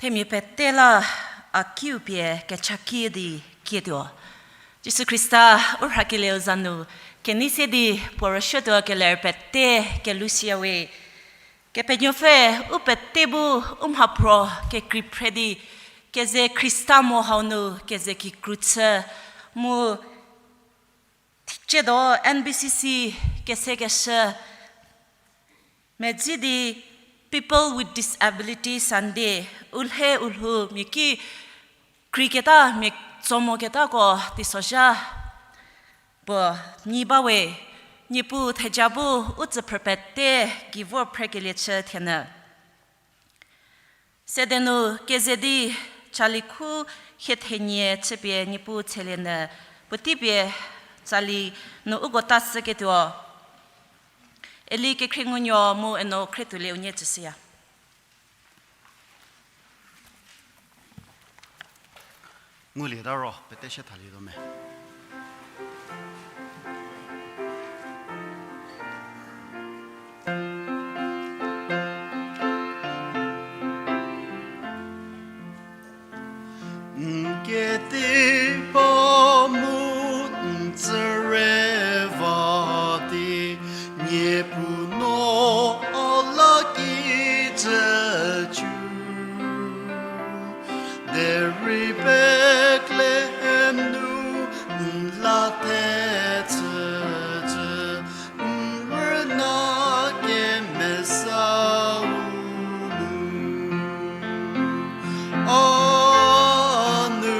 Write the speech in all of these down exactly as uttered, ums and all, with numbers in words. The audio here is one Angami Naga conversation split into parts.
Themia pete la a kiu pie kecha kie di kietuo. Jisu Khrista u rhakelieu za nu kenei se di puo rüsuotuo keler pete kelusiyawe. Kepenuopfü u pete bu u mhaphro kekrei phre di keze Khrista mo hau nu keze kikru chü mu thiedo N B C C kesekeshü medzi di People with Disability Sunday u lhe u lhou mia ki kreiketa mia tso moketako teisozha puo nyi bawe. Niepuu theja bu u tsüphrü pete gei vor phrekelie chü thienyü. Sede nu keze di cali khu hie thenie chüpie Niepuu tselie nyü puotei pie cali nu uko ta shüketuo. Eli kekhrie ngunuo mu eno khrie tuolie unie tsüshüya. Ngulieta ro pete sie thalietuo me. N kedi ba mu n tsüre va di, Niepuu no a la kijü cü. Derei Bethlehem nu n la thechü cü, n rüna kemesau nu. A nu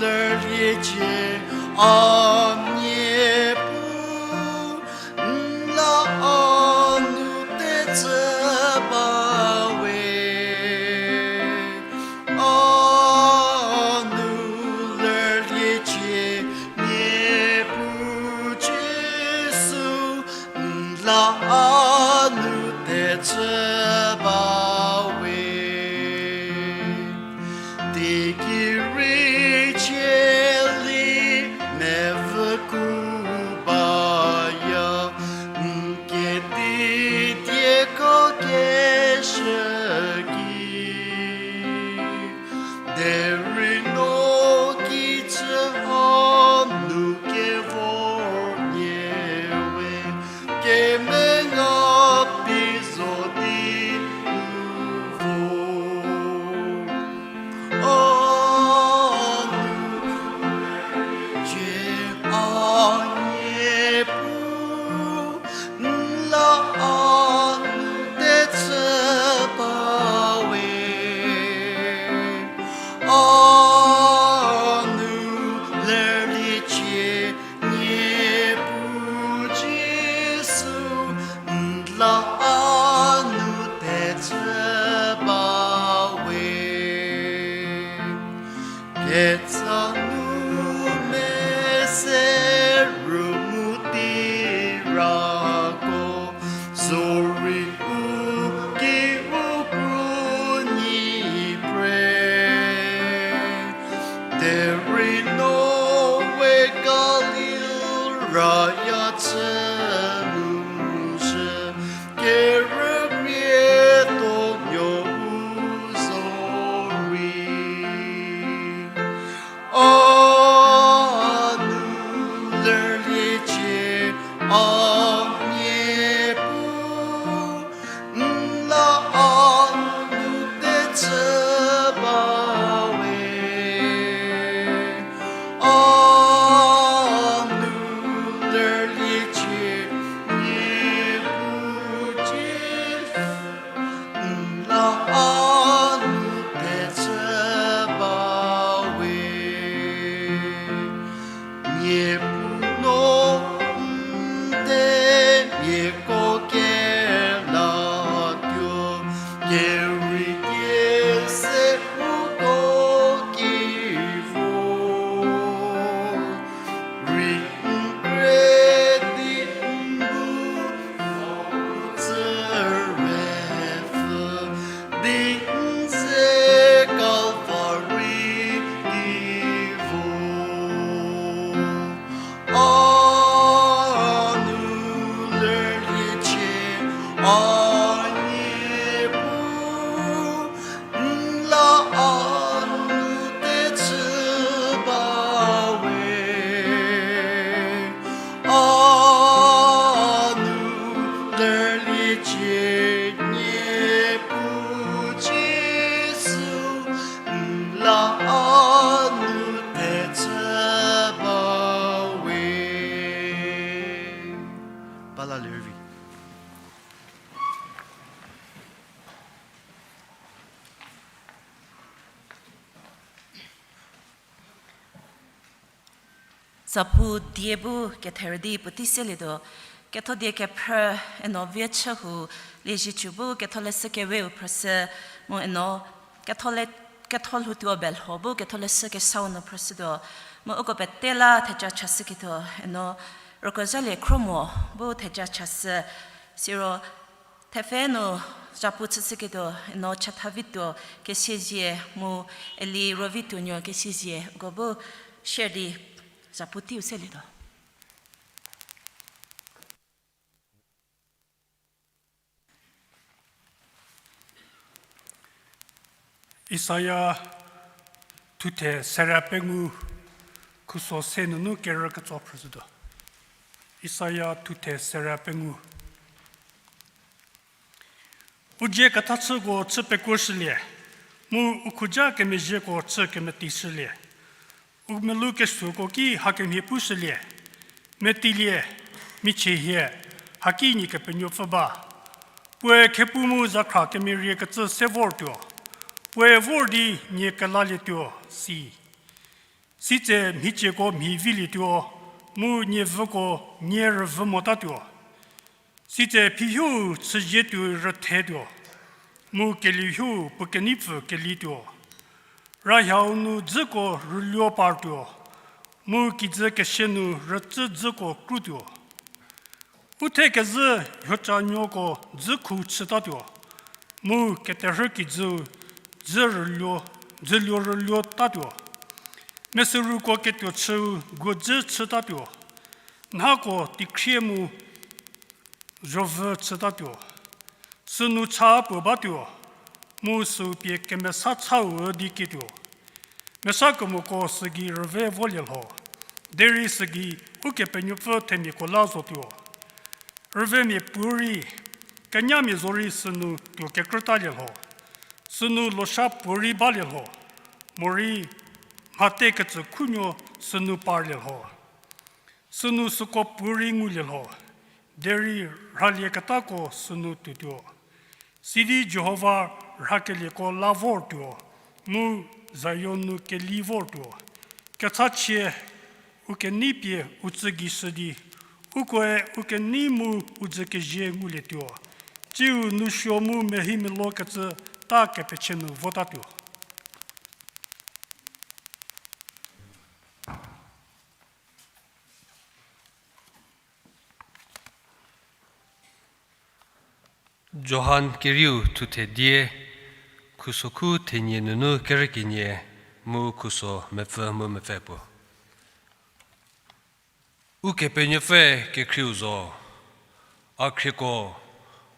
lerliecie a Niepuu, n la a nu tecü bawe. A nu lerliecie Niepuu Jisu, n la a nu tecü bawe. Teiki rei cie li mevüku baya, n kedi dieko keshü ki. Derei no kijü ha nu kevor nie we, kemenga pie zo di nu vo. A nu cie a Niepuu, n la a nu tecü bawe. A nu lerliecie Niepuu Jisu, n la a nu tecü bawe. Ketsa nu mese rümu tei rako, zorei u ki u kru nyi pre. Derei no we Galil raya chü nu shü, kerüpie tonuo u zorei. A nu lerliecie a Niepuu, n la a nu tecü bawe. A nu lerliecie Niepuu Jisu, n la a nu tecü bawe. Niepuu no n themiako kelatuo, kerei die se uko ki vo. Rei n kre di n bu tsü re pfü di n ze Kalvari ki vo. A nu lerliecie a Niepuu, Zapu die bu ketherü di puotei selietuo, ketho die kephrü eno vie chü hu, liezhie chü bu ketholeshü keweu phrüshü, mu eno ketho lhoutuo belho bu ketholeshü kesau nu phrüshütuo, mu uko pete la theja chashüketuo, eno rükozalie khro mo bu theja chashü, siro thepfhe nu zapu chüshüketuo, eno chatha vituo kesiezie mu eli ro vituo nuo kesiezie uko bu share di zapu teiu selietuo. Isaia thuthe sera pengou, khuso se nunu kerü ketso phrüshütuo. Isaia thuthe sera pengou. U dzie kethachüko chü pekuoshülie, mu u khuja kemezhieko chü kemetishülie. U melou kesuoko ki hakemhie pushülie, metilie, michie hie, haki nie Kepenuopfü ba. Puoe khepu mu zakhra kemeriekecü se vortuo, puoe vor di nie kelalietuo, si. Sitse mhicieko mhi vilietuo, mu nie vüko nie rüvü motatuo. Sitse phihiu chüzie tuoi rüthetuo, mu kelihiu puo keneipfü kelituo. Rahau nu dzüko rüluo partuo, mu kijü kese nu rütsü dzüko krutuo. U the kezhü hiocanuoko dzükhu chütatuo, mu keterhü kijüu dzü rüluo, dzüluo rüluo tatuo. Mesüruko ketuo chüu guodzü chütatuo. Nhako teikhrie mu zhovü chütatuo. Sünu cha puo batuo, mu süu pie kemesa chau üdi kituo. Mesa kemoko sügei rüve volie lho, derei sügei Ukepenuopfü themiako la zotuo. Rüvemia puorei, kenyamia zorei sünu tuo kekrütalie lho. Sünu losha puorei balie lho, morei mhate kecükhunuo sünu parlie lho. Sünu süko puorei ngulie lho, derei rhalieketako sünu tuotuo. Sidi Jihova rhakelieko la vortuo, mu Zion nu keli vortuo. Kechachie u kenei pie u tsü gei shü di, ukoe u kenei mu u dzü kezie ngulietuo. Tsiu nousuo mu mehimelo kecü ta kepechie nu votatuo. Johan kerieu thuthe die, khusokhu thenie nunu kerü kenie, mu khuso mepfü mu mepfü puo. Ukepenuopfü kekhrieu zo. A khrieko,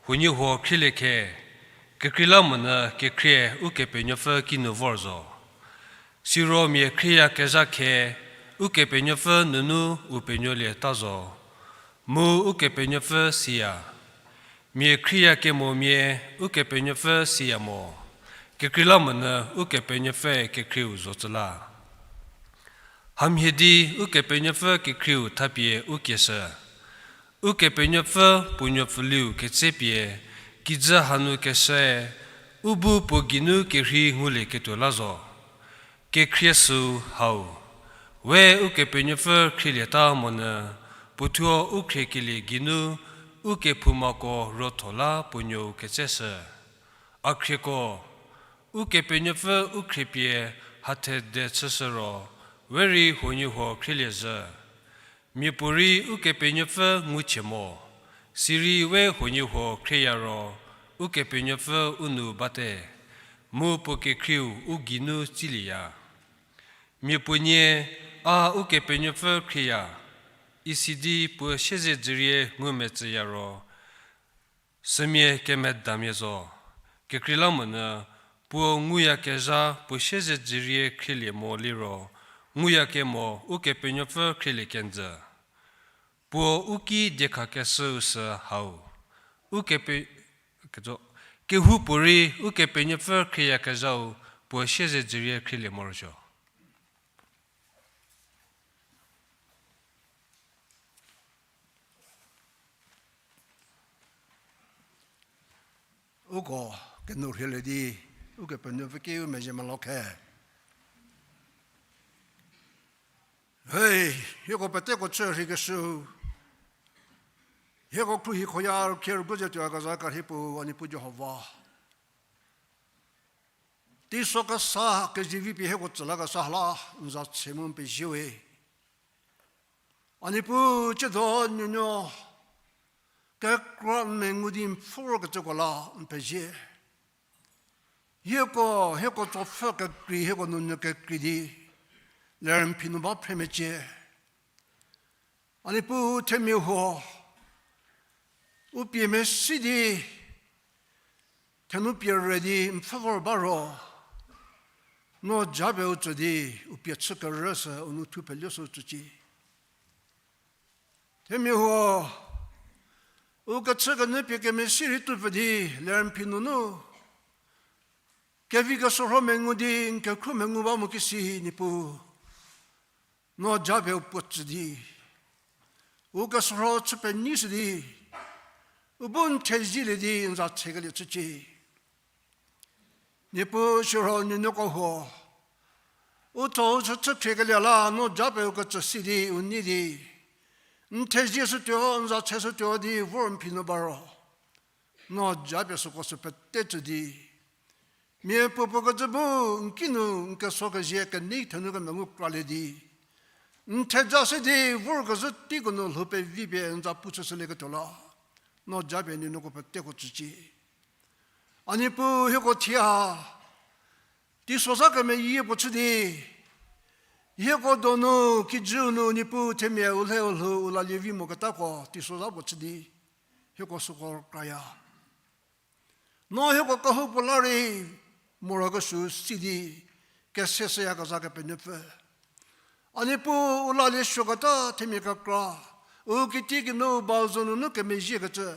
huoniehuo khrielie khe, kekreilamonyü kekhrie Ukepenuopfü kinu vor zo. Siro mia khrieyakezha khe, Ukepenuopfü nunu u penuolieta zo, mu Ukepenuopfü siya. Mia khrieyakemomia Ukepenuopfü siya mo, kekreilamonyü Ukepenuopfü kekhrieu zocü la. Hamhie di Ukepenuopfü kekhrieu thapie u kieshü. Ukepenuopfü puo nuopfüliu ketsepie, kijü hanu keshüe, u bu puo geinu kerhei ngulieketuo la zo. Kekhrie süu hau, we Ukepenuopfü khrielieta monyü, puothuo u khriekelie geinu, u kephoumako ruotho la puo nuou ketseshü. A khrieko, Ukepenuopfü u khriepie hathede chüshü ro, we rei huoniehuo khrielie zhü. Miapuorei Ukepenuopfü nguchie mo, sirei we huoniehuo khrieya ro, Ukepenuopfü u nu bate, mu puo kekhrieu u geinu tsilieya. Miapuonie, a Ukepenuopfü khrieya, isidi puo siezedzürie ngumetsüya ro, sümia kemedamia zo. Kekreilamonyü, puo nguyakezha puo siezedzürie khrielie mo liro, nguyakemo Ukepenuopfü khrielie kenjü. Puo u ki diekhakeshüu sü hau, Ukepe-, kehoupuorei Ukepenuopfü khrieyakezhau puo siezedzürie khrielie morosuo. Uko kenu rhielie di, Ukepenuopfü ki u mezhie melo khe. Hei, hieko peteko chü rheikeshüu, hieko khruohi khoya rükhie rügu ze tuoyakezha kerhei Puo, a Niepuu Jihova. Teiso kesa kezivi pie hieko tsü lakesa la n za tse mu n pezie we. A Niepuu, tsiedo nuonuo kekra n mengu di n pfhü vorkecüko la n pezie. Hieko, hieko tsopfhü kekrei, hieko nuonuo kekrei di ler n phi nu ba phre mecie. A Niepuu, themia huo u pie mesi di, thenu pie re di n pfhü vor ba ro, no japie u tsü di, u pie chü kerü sü u nu thu peluo sü tsücie. Themia huo u kechü kenyü pie kemesi rei tuo pfü di ler n phi nunu kevi kesorho mengu di n kekhruo mengu ba mo kisi, Niepuu, no japie u puo tsü di, u kesorho chü penyi shü di, u bu n thezielie di n za tsekelie chücie. Niepuu, siro nuonuoko huo u tho u chü chü khriekelie la no japie u ketsü si di u nei di, n thezie shütuo, n za tse shütuo di vor n phi nu ba ro, no japie süko sü pete tsü di, mia puopuo kecü bu n kinu n keso kezie kenei thenu kemengu kralie di, n theja se di vorkezhü teiko nu lhou pevi pie n za pu chüshülieketuo la, no japie nuonuoko peteko tsücie. A Niepuu, hieko thie ha teisozha kemeyie puo chü di, hieko donu kijüu nu Niepuu themia u lhe u lhou u lalie vi moketako teisozha puo chü di, hieko süko kraya. No hieko kehoupuo la rei morokesuo si di kese shüyakezha Kepenuopfü, a Niepuu, u lalie suoketa themia kekra, u kitiekinu bau zo nunu kemezhiekecü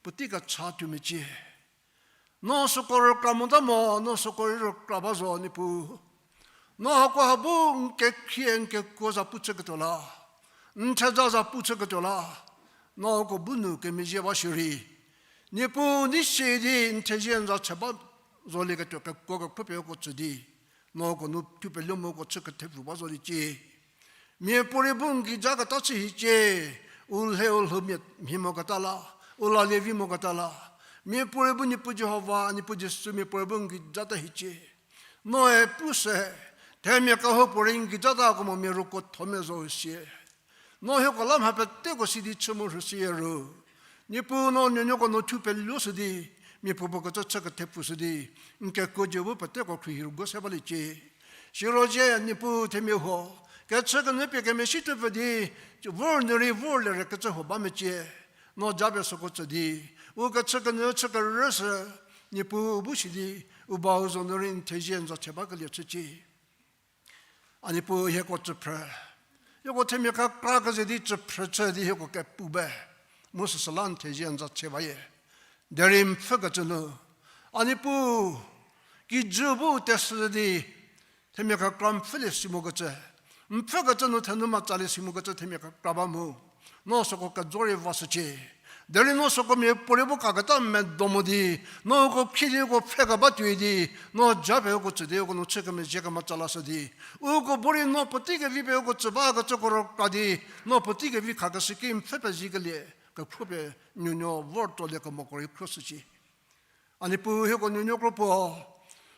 puotei kecha tuo mecie. No süko rükra mota mo, no süko rei rükra ba zo Niepuu. No hako ha bu n kekhrie n kekuo za pu chüketuo la, n theja za pu chüketuo la, no uko bu nu kemezhie ba shierei, Niepuu, nei sie di n thezie n za tse ba zolieketuo kekuo kekhrüpie uko tsü di, no uko nu thupeluo mu uko chü kethepfu ba zoliecie. Miapuorei bu n geijaketa chü hiecie, u lhe u lhou mia mhi moketa la, u lalie vi moketa la. Miapuorei bu Niepuu Jihova, Niepuu Jisu, miapuorei bu n geijata hiecie. Noe pu se, themia kehoupuorei n geijatako mo mia ruko thomia zo sie. No hieko la mha peteko si di chü mu rhüshüya ru, Niepuu, no nuonuoko nu thupeluo shü di, mia puopuo kecü chü kethepfu shü di, n kekuo dzie bu peteko khruohi rügu se baliecie. Siro zie Niepuu themia huo kechü kenyü pie kemesi tuo pfü di, vor nu rei vor lerükecü huo ba mecie. No japie süko tsü di, u kechü kenyü chü kerü sü, Niepuu, u bu si di, u bau zo nu rei n thezie n za tse bakelie chücie. A Niepuu, hieko tsüphrü, hieko themia kekra keze di tsüphrü chü di hieko kepu be, mu süsü la n thezie n za tse bayie. Derei n pfhükecü nu, a Niepuu, kijü bu tesü di themia kekra n pfhülie si mokecü, n pfhükecü nu thenu matsalie si mokecü themia kekra ba mu, no süko kejo rei vashücie. Derei no süko miapuorei bu kaketa medo mo di, no uko khie di uko pfhe keba tuoi di, no japie uko tsü di uko nu chü kemezhie kematsa lashü di, uko bu rei no puotei kevi pie uko tsü bakecüko rükra di, no puotei kevi khakeshü ki n pfhü pezhiekelie kekhruopie nuonuo vor tsolie kemoko rei khruoshücie. A Niepuu, hieko nuonuo kro puo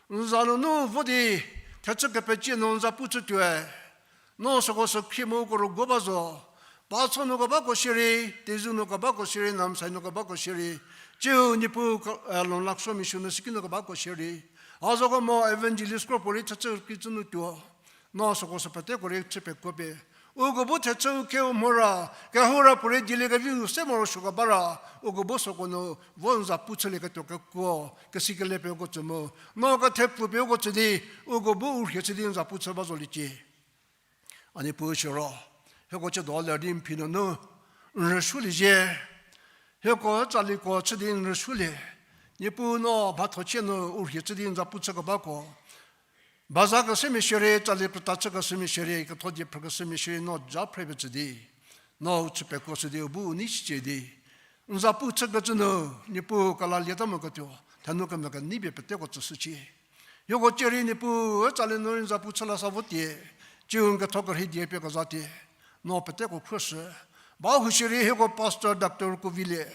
n za nunu vo di thechü kepecie nu n za pu chütuoe. No süko sü khrie mu uko rüguo ba zo. Patso nu kebako shierei, Tezu nu kebako shierei, Namsai nu kebako shierei, ciu Niepuu, Longlaksho Mission nu siki nu kebako shierei, a zoko mo evangelist kro puorei thechü kecü nu tuo. No süko sü peteko rei chü pekuo pie, uko bu thechüu keu mho ra, kehou ra puorei dieliekeviu se morosuo keba ra, uko bu süko nu vo n za pu chülieketuo kekuo kesikelie pie uko tsü mu, no kethepfu pie uko tsü di, uko bu u rhie chü di n za pu chü ba zoliecie. A Niepuu, siro hieko tsiedo ler di n phi nunu n rüsuolie zhie, hieko tsaliko chü di n rüsuolie. Niepuu, no mhathochie nu u rhie chü di n za pu chü kebako, baza keshümia shierei, tsali krüta chü keshümia shierei, ketho die phrü keshümia shierei no ja phre pie tsü di, no u chü pekuo shü di u bu u nei sicie di, n za pu chükecü nu, Niepuu, kelalieta moketuo thenu kemvü kenei pie peteko tsüshücie. Hieko cierei Niepuu, tsali nu rei n za pu chü la sa vo tie, Ciu n ketho kerhei die pie kezha tie, no peteko khruoshü. Ba hushierei hieko Pastor Doctor Kuvilie,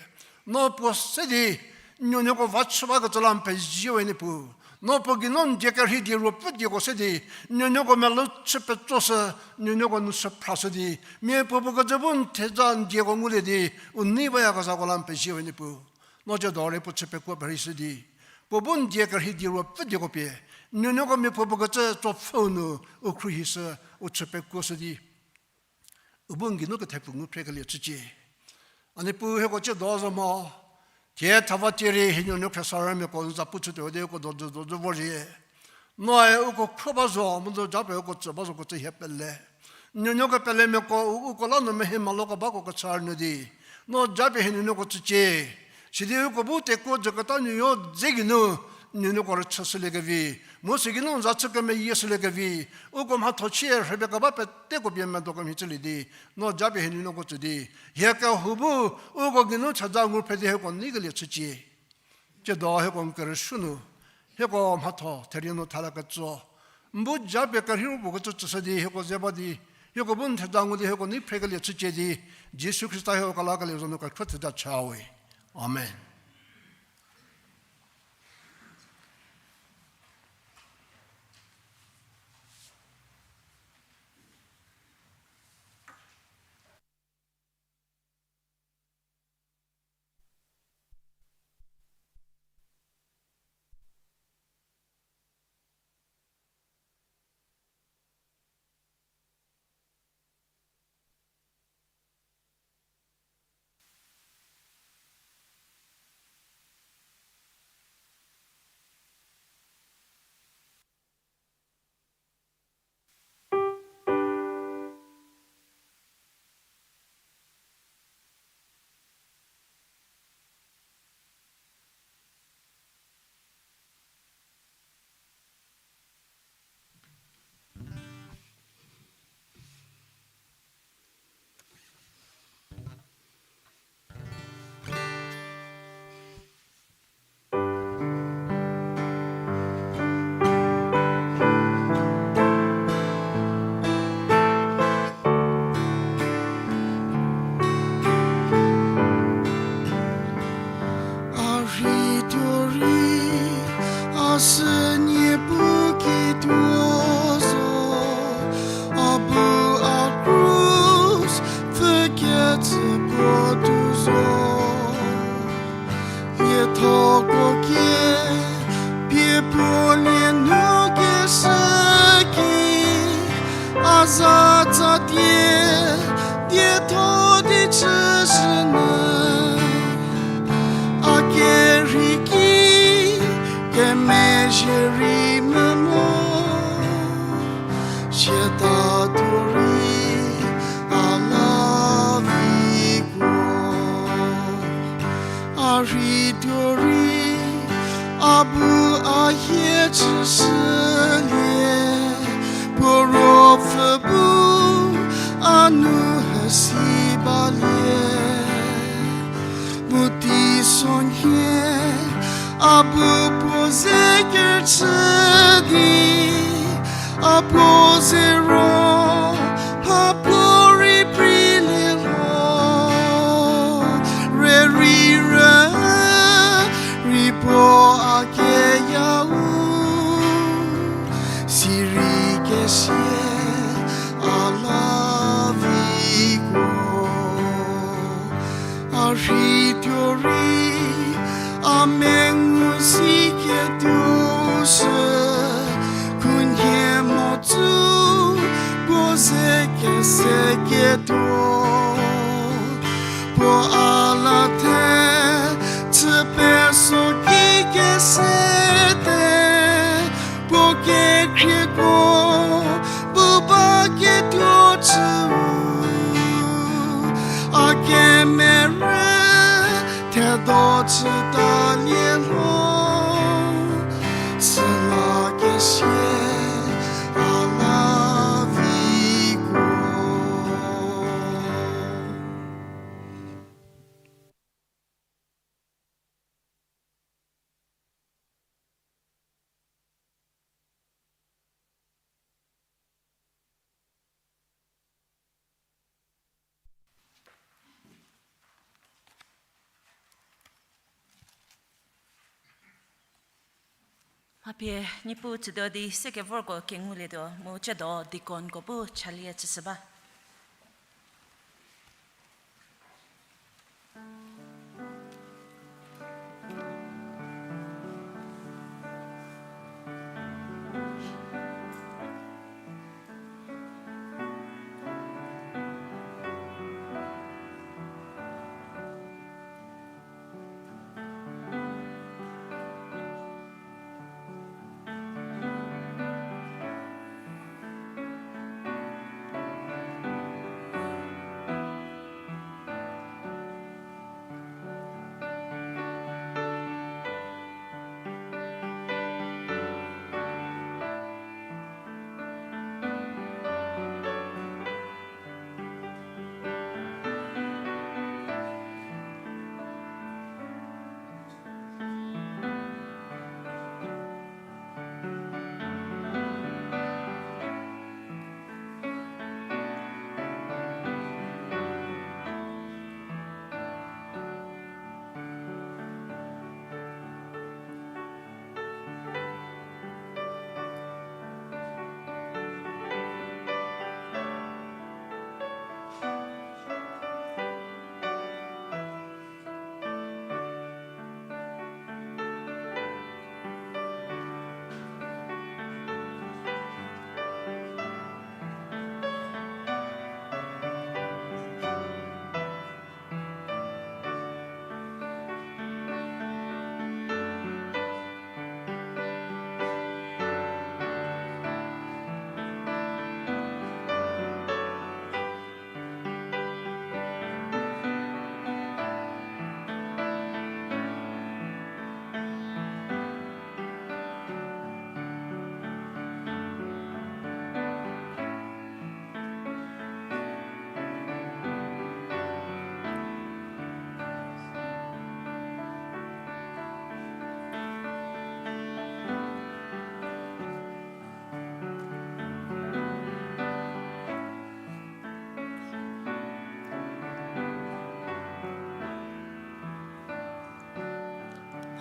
no puo se di, nuonuoko va chü bakecü la n pezie we Niepuu. No puo geinu n die kerhei die ruopfü dieko se di, nuonuoko melou chü petsoshü, nuonuoko nu shü phrashü di, miapuo puo kecü bu n theja n dieko ngulie di, u nei bayakezhako la n pezie we Niepuu. No ciedo rei puo chü pekuo perheishü di, puo bu n die kerhei die ruopfü dieko pie, nuonuoko miapuo puo kecü tsopfhüu nu u khruohishü, u chü pekuoshü di, u bu n geinu kethepfu ngu phrekelie chücie. A Niepuu hieko ciedo zo mo, thie thava tie rei hie nuonuo khriesarümiako n za pu chütuo di uko dojü dojü vorzhie. Noe uko khro ba zo, mu do japie uko tsü ba zoko tsü hie pele. Nuonuo kepelemiako u uko la nu mehie maloko bako kechü rünyü di, no japie hie nuonuoko tsücie. Sidi uko bu tekuo jüketa nuoyo dze geinu, nuonuoko rüchüshüliekevi, mu sü geinu n za chü kemeyie shüliekevi, uko mhatho chie rhüpie keba peteko pie medo kemhie chülie di, no japie hie nuonuoko tsü di, hie kehou bu uko geinu theja ngu phre di hieko neikelie chücie. Ciedo hieko n kerüshü nu, hieko mhatho therie nu thala ketso, n bu japie kerhei ru puo kecü tsüshü di hieko ze ba di, hieko bu n theja ngu di hieko nei phrekelie chücie di, Jisu Khrista hieko kelakelie zo nu kekhruo theja cha we. Amen. A rheituo rei, a sü nie pu ketuo zo, a bu a krus pfhükecü puo tuo zo. Liethoko kie, pie puo lie nu keshü ki, a za tsatie, dietho di chüshünyü. A kerhei ki, kemezhie rei memo, siatatuo rei a la vikuo. A rheituo rei, a bu a hie chüshülie, puo ruopfü bu a nu hesi balie. Mu teisonhie, a bu puo ze kerüchü di, a puo ze ro, mha puo rei preilie lho. Rürei rü, rei puo a keyau, sirei kesia a la vikuo. A rheituo rei, a mengu siketuo shü, khunhie mhodzü puo ze keseketuo. Puo a la the, chü peso ki kesete, puo kekhrieko bu ba ketuo chüu, a kemerü thedo chütalie lho, süla kesia a la vikuo. Mha pie Niepuu tsütuo di sekevorko kengulietuo mu ciedo deaconko bu chalie chüshü ba.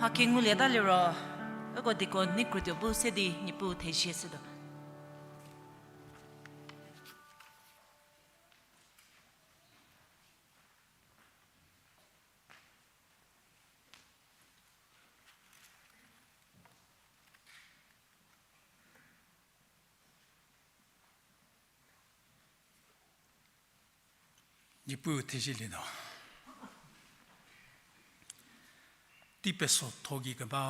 Mha kengulieta liro, uko deacon nei krütuo bu se di Niepuu thezie shütuo. Niepuu thezielietuo. Tei pesotho gei keba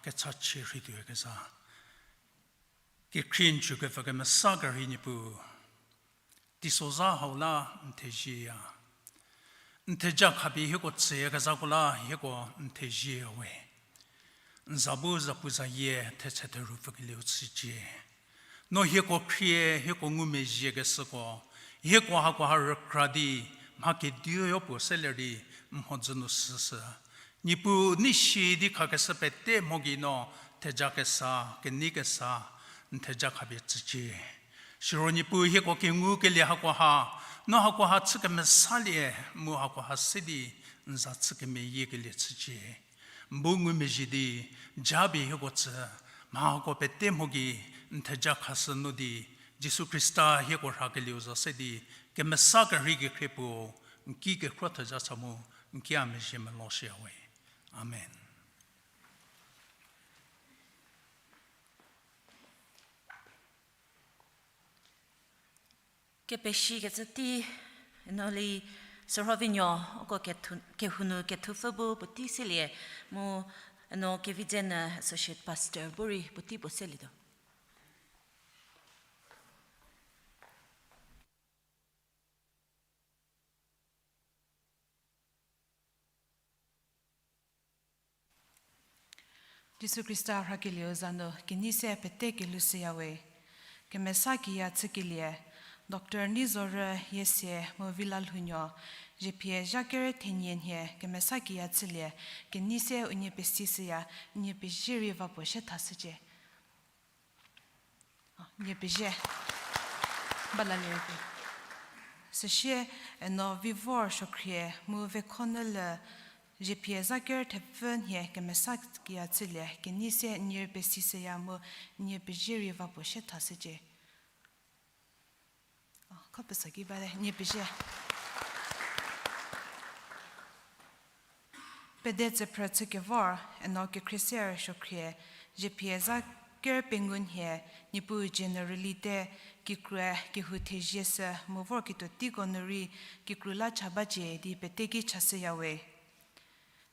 kechachie rheituo kezha, kekhrie n chükepfü kemesa kerhei Niepuu, teisozha hau la n thezieya. N theja khapie hieko tsüyakezhako la hieko n thezieya we. N za bu zapuzayie thetse therupfükelieu chücie. No hieko khrie, hieko ngumezhiekeshüko, hieko hakoha rükra di, mha kediu yopuo seler di, n mhodzü nu süshü. Niepuu nei si di khakeshü pete mho gei no, theja kesa, kenei kesa, n theja khapie tsücie. Siro Niepuu hieko kengukelie hakoha, no hakoha chü kemesalie, mu hakoha se di, n za chü kemeyiekelie chücie. N bu ngumezhie di, japie hieko tsü, mha hako pete mho gei, n theja khashü nu di, Jisu Khrista hieko rhakelieu za se di, kemesa kerhei kekhrie puo, n ki kekhro theja cha mu, n ki a mezhie meloshüya we. Amen. Kepesikecü tei, eno li Sürhovinuo uko kethu-, kehou nu kethupfü bu puotei selie, mu eno Kevidze nu Associate Pastor bu rei puotei puo selietuo. Jisu Khrista rhakelieu za nu kenei se pete kelushüya we. Kemesa kiya chükelie, Doctor Neizorü Yiesie mu Vila Lhounuo, zhiepie zha kere thenie nhie kemesa kiya chülie, kenei se unie pesishüya, unie pezie rei va puo sie thashücie. A, nie pezie. Bala lirüpie. Süsie, eno Vivor Suokhrie mu Vekhonüle Zhiephie za ker thepfü nhie kemesa kiya chülie, kenei se nie pesishüya mu nie pezie rei va puo sie thashücie. A, kho pesa ki bate, nie pezie. Pede tsüphrü chükevor, eno kekhrie se rüsuokhrie, zhiephie za ker pengou nhie, Niepuu generally te, kikrue, kehou thezie sü, mu vorketuo teiko nu rei, kikru la cha bacie di pete ki chashüyawe.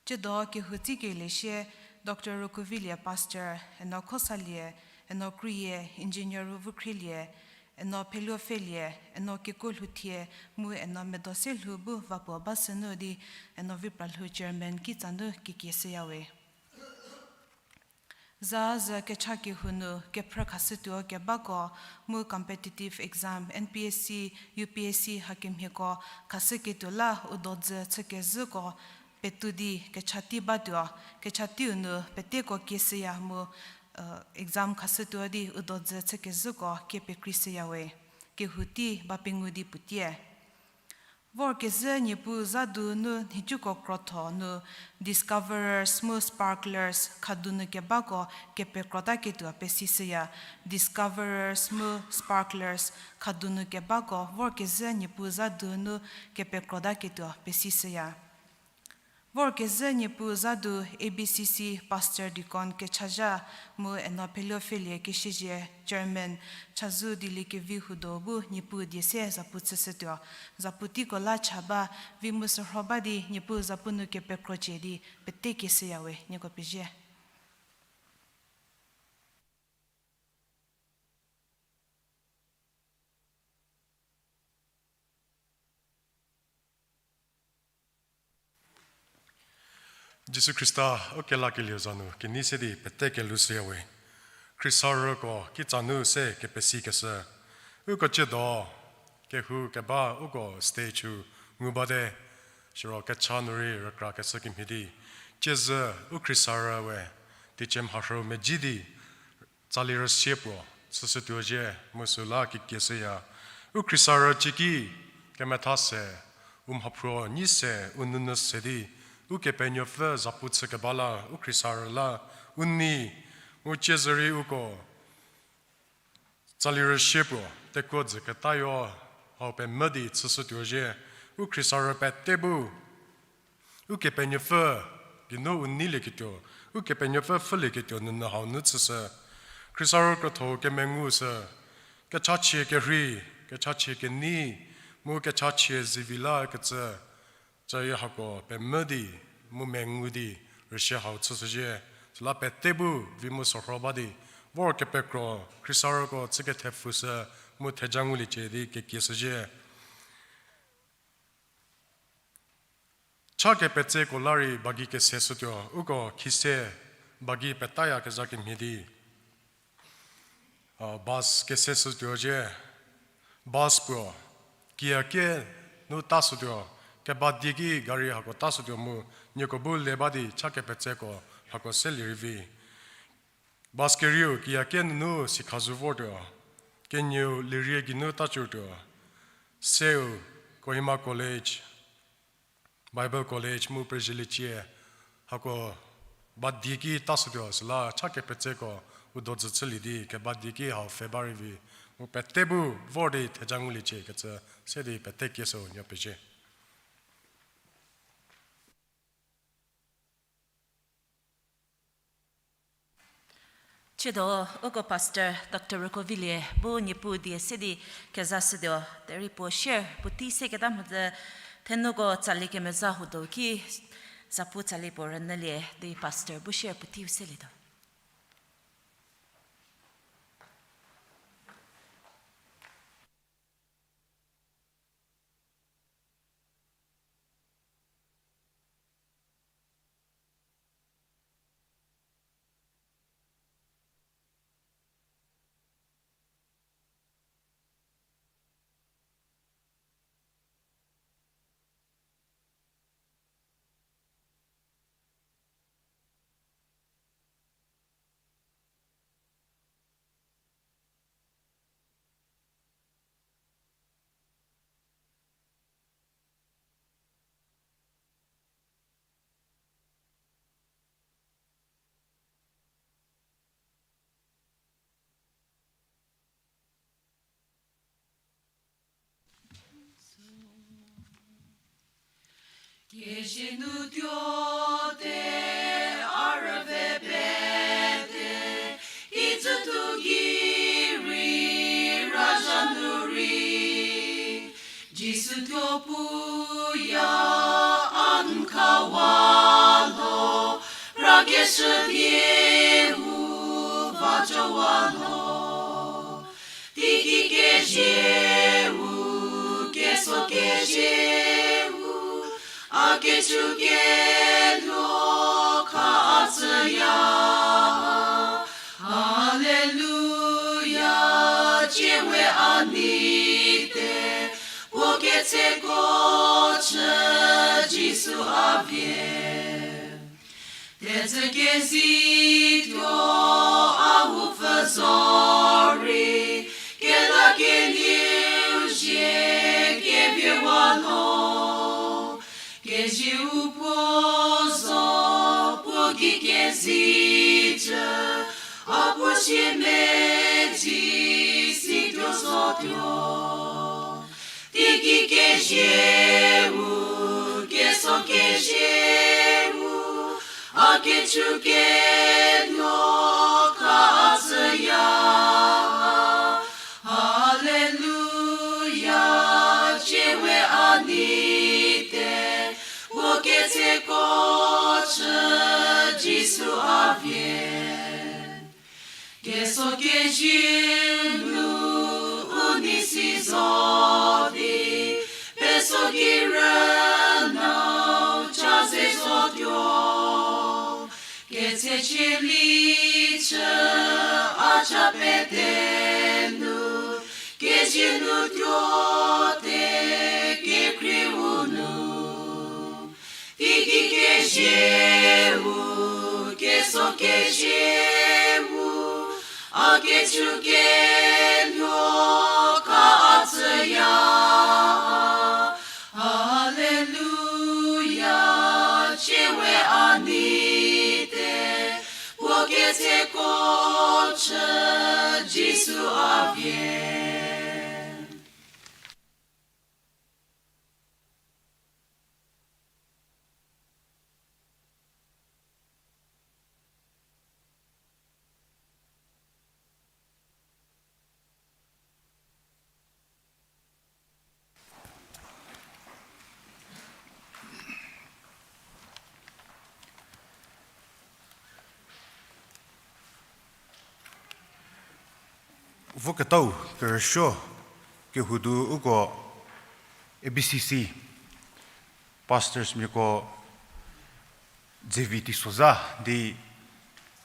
Tsiedo kehou tsikelie sie, Doctor Rokuvilie Pastor, eno Khosalie, eno Krüyie, Engineer Ruvükhrielie, eno Pheluopfhelie, eno Kekuolhouthie, mu eno Medoselhou bu va puo ba sünu di, eno Vipralhou Chairman kitsa nu kekieshüyawe. Za zü kecha kehou nu kephrü khashütuo kebako mu competitive exam, N P S C, U P S C hakemhieko khashüketuo la u dodzü chükezhüko petou di kecha tei batuo, kecha teiu nu peteko kieshüya mu, exam khashütuo di u dodzü chükezhüko kie pekreishüyawe, kehou tei ba pengou di puotie. Vorkezhü Niepuu za du nu nhicuko krotho nu discoverers mu sparklers khadu nu kebako kepekrotaketuo pesishüya, discoverers mu sparklers khadu nu kebako vorkezhü Niepuu za du nu kepekrotaketuo pesishüya. Vorkezhü Niepuu za du A B C C Pastor Deacon kechazha mu eno Pheluopfhelie Kesiezie Chairman chazou dieliekevi huo do bu Niepuu die se zapu chüshütuo, zapu teiko la cha ba, vi mu sürho ba di Niepuu zapu nu kepekrocie di pete kieshüyawe, nieko pezie. Jisu Khrista ukelakelieu za nu kenei se di pete kelushüyawe. Khriesarüko kitsa nu se kepesikeshü. Uko tsiedo, kehou keba uko stage-u ngu bate, siro kecha nu rei rükrakeshü kemhie di. Tsiezhü u khriesarü we, teicie mharhü medzi di, tsali rüsie puo, chüshütuo zhie, mu süla kekieshüya. U khriesarü cieki, kemetha se, u mhaphruo nyi se, u nunu se di, Ukepenuopfü zapu chükeba la, u khriesarü la, u nei, mu tsiezhü rei uko, tsali rüsie puo, tekuo dzü ketayo, hau pemvü di chüshütuo zhie, u khriesarü pete bu, Ukepenuopfü, geinu u neilieketuo, Ukepenuopfü pfhülieketuo nunu hau nu chüshü. Khriesarü krotho kemengu sü, kechachie kerhei, kechachie kenei, mu kechachie zivi la kecü, tsüi hako pemvü di, mu mengu di, rüsie hau chüshüzhie, süla pete bu vi mu sürho ba di, vor kepekro, khriesarüko chü kethepfü sü, mu theja nguliecie di kekieshüzhie. Cha kepetseko la rei bagi kese shütuo, uko khise bagi petaya kezha kemhie di. Bus kese shütuo zhie, bus puo, kiakie nu ta shütuo, keba die ki gari hako ta shütuo mu, nieko bu le ba di cha kepetseko hako se lirei vi. Bus kerieu kiakie nunu sikha zhü vortuo, kenieu lirie geinu ta cütuo, seu Kohima College, Bible College mu prezhüliecie, hako ba die ki ta shütuo süla cha kepetseko u dodzü chülie di keba die ki hau pfhe ba rei vi, mu pete bu vor di theja nguliecie kecü se di pete kieshüu nuo pezie. Tsiedo, uko Pastor Doctor Rokovilie bu Niepuu die se di kezashütuo, derei puo share puotei seketa mhodzü thenuko tsali kemezha huo do ki zapu tsali puo rünyülie di Pastor bu share puoteiu selietuo. Zinu tuote a rüve pete, itsütuo gei rei razha nu rei, Jisu tuo puya a n khawa lo, rakeshüdieu va jowa lo. Teiki kezieu, keso kezieu, a kechu keluo kha a tsüya. Haleluya, tsie we a neite, puo ketseko chü Jisu a vie. Tetsü kezituo a hupfü zorei, kelakelieu zie keviewa lo. Kezieu puo zo puo gei kezicü, a puo siemedzi situo zotuo. Teiki kezieu, keso kezieu, a kechu keluo kha a tsüya. Haleluya, tsie we a neite, puo ketseko chü Jisu a vie. Keso kezieu nu u nei si zo di, peso gei rünau cha ze zotuo. Ketsecie li chü a cha pete nu, kezie nu tuote kekreiu nu. Teiki kezieu, keso kezieu, a kechu keluo kha a tsüya. Haleluya, tsie we a neite, puo ketseko chü Jisu a vie. Voketau kerüsuo kehou du uko A B C C pastorsmiako dzevi teisozha di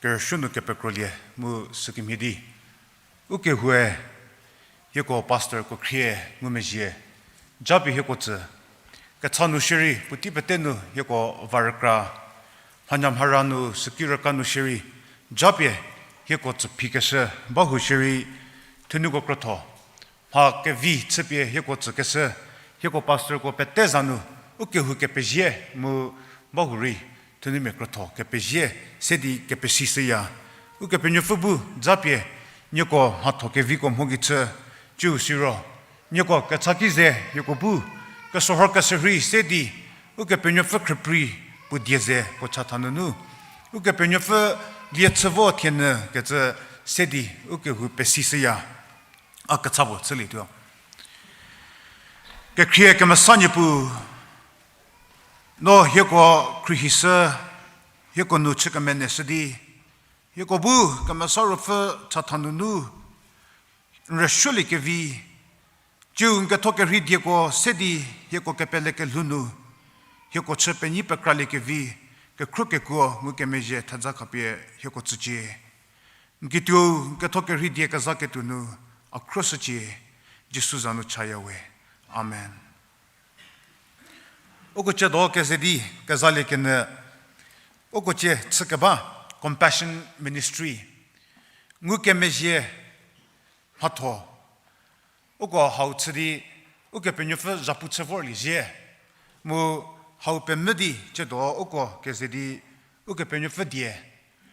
kerüsuo nu kepekrolie mu sükemhie di ukehoue hieko pastorko khrie ngumezhie japie hieko tsü kecha nu shierei puotei pete nu hieko va rükra, mhanyamhara nu süki rükra nu shierei japie hieko tsü phikeshü bahou shierei thenuko krotho mha kevi chüpie hieko tsükeshü, hieko pastorko pete za nu ukehou kepezie mu bahurei thenumia krotho kepezie se di kepesishüya. Ukepenuopfü bu japie nieko mhatho keviko mho gei chü, ciu siro nieko kecha ki ze hieko bu kesohor keshürhei se di Ukepenuopfü khrüprei puo die ze puo chatha nunu Ukepenuopfü lie chü vo thienyü kecü se di ukehou pesishüya. A kecha puo chülietuo. Kekhrie kemesa Niepuu, no hieko khruohishü, hieko nu chü kemeneshü di hieko bu Kemesa Ruopfü chatha nunu n rüsuoliekevi, ciu n ketho kerhei dieko se di hieko kepele kelhou nu hieko chü penyi pekraliekevi, kekhruo kekuo ngukemezhie thedza khapie hieko tsücie. N kituou n ketho kerhei die kezaketuo nu a khruoshücie, Jisu za nu chaya we. Amen. Uko ciedo keze di kezalie kenyü uko cie chükeba Compassion Ministry ngukemezhie mhatho uko hau chü di Ukepenuopfü zhapu chü vorlie zhie. Mu hau pemvü di ciedo uko keze di Ukepenuopfü die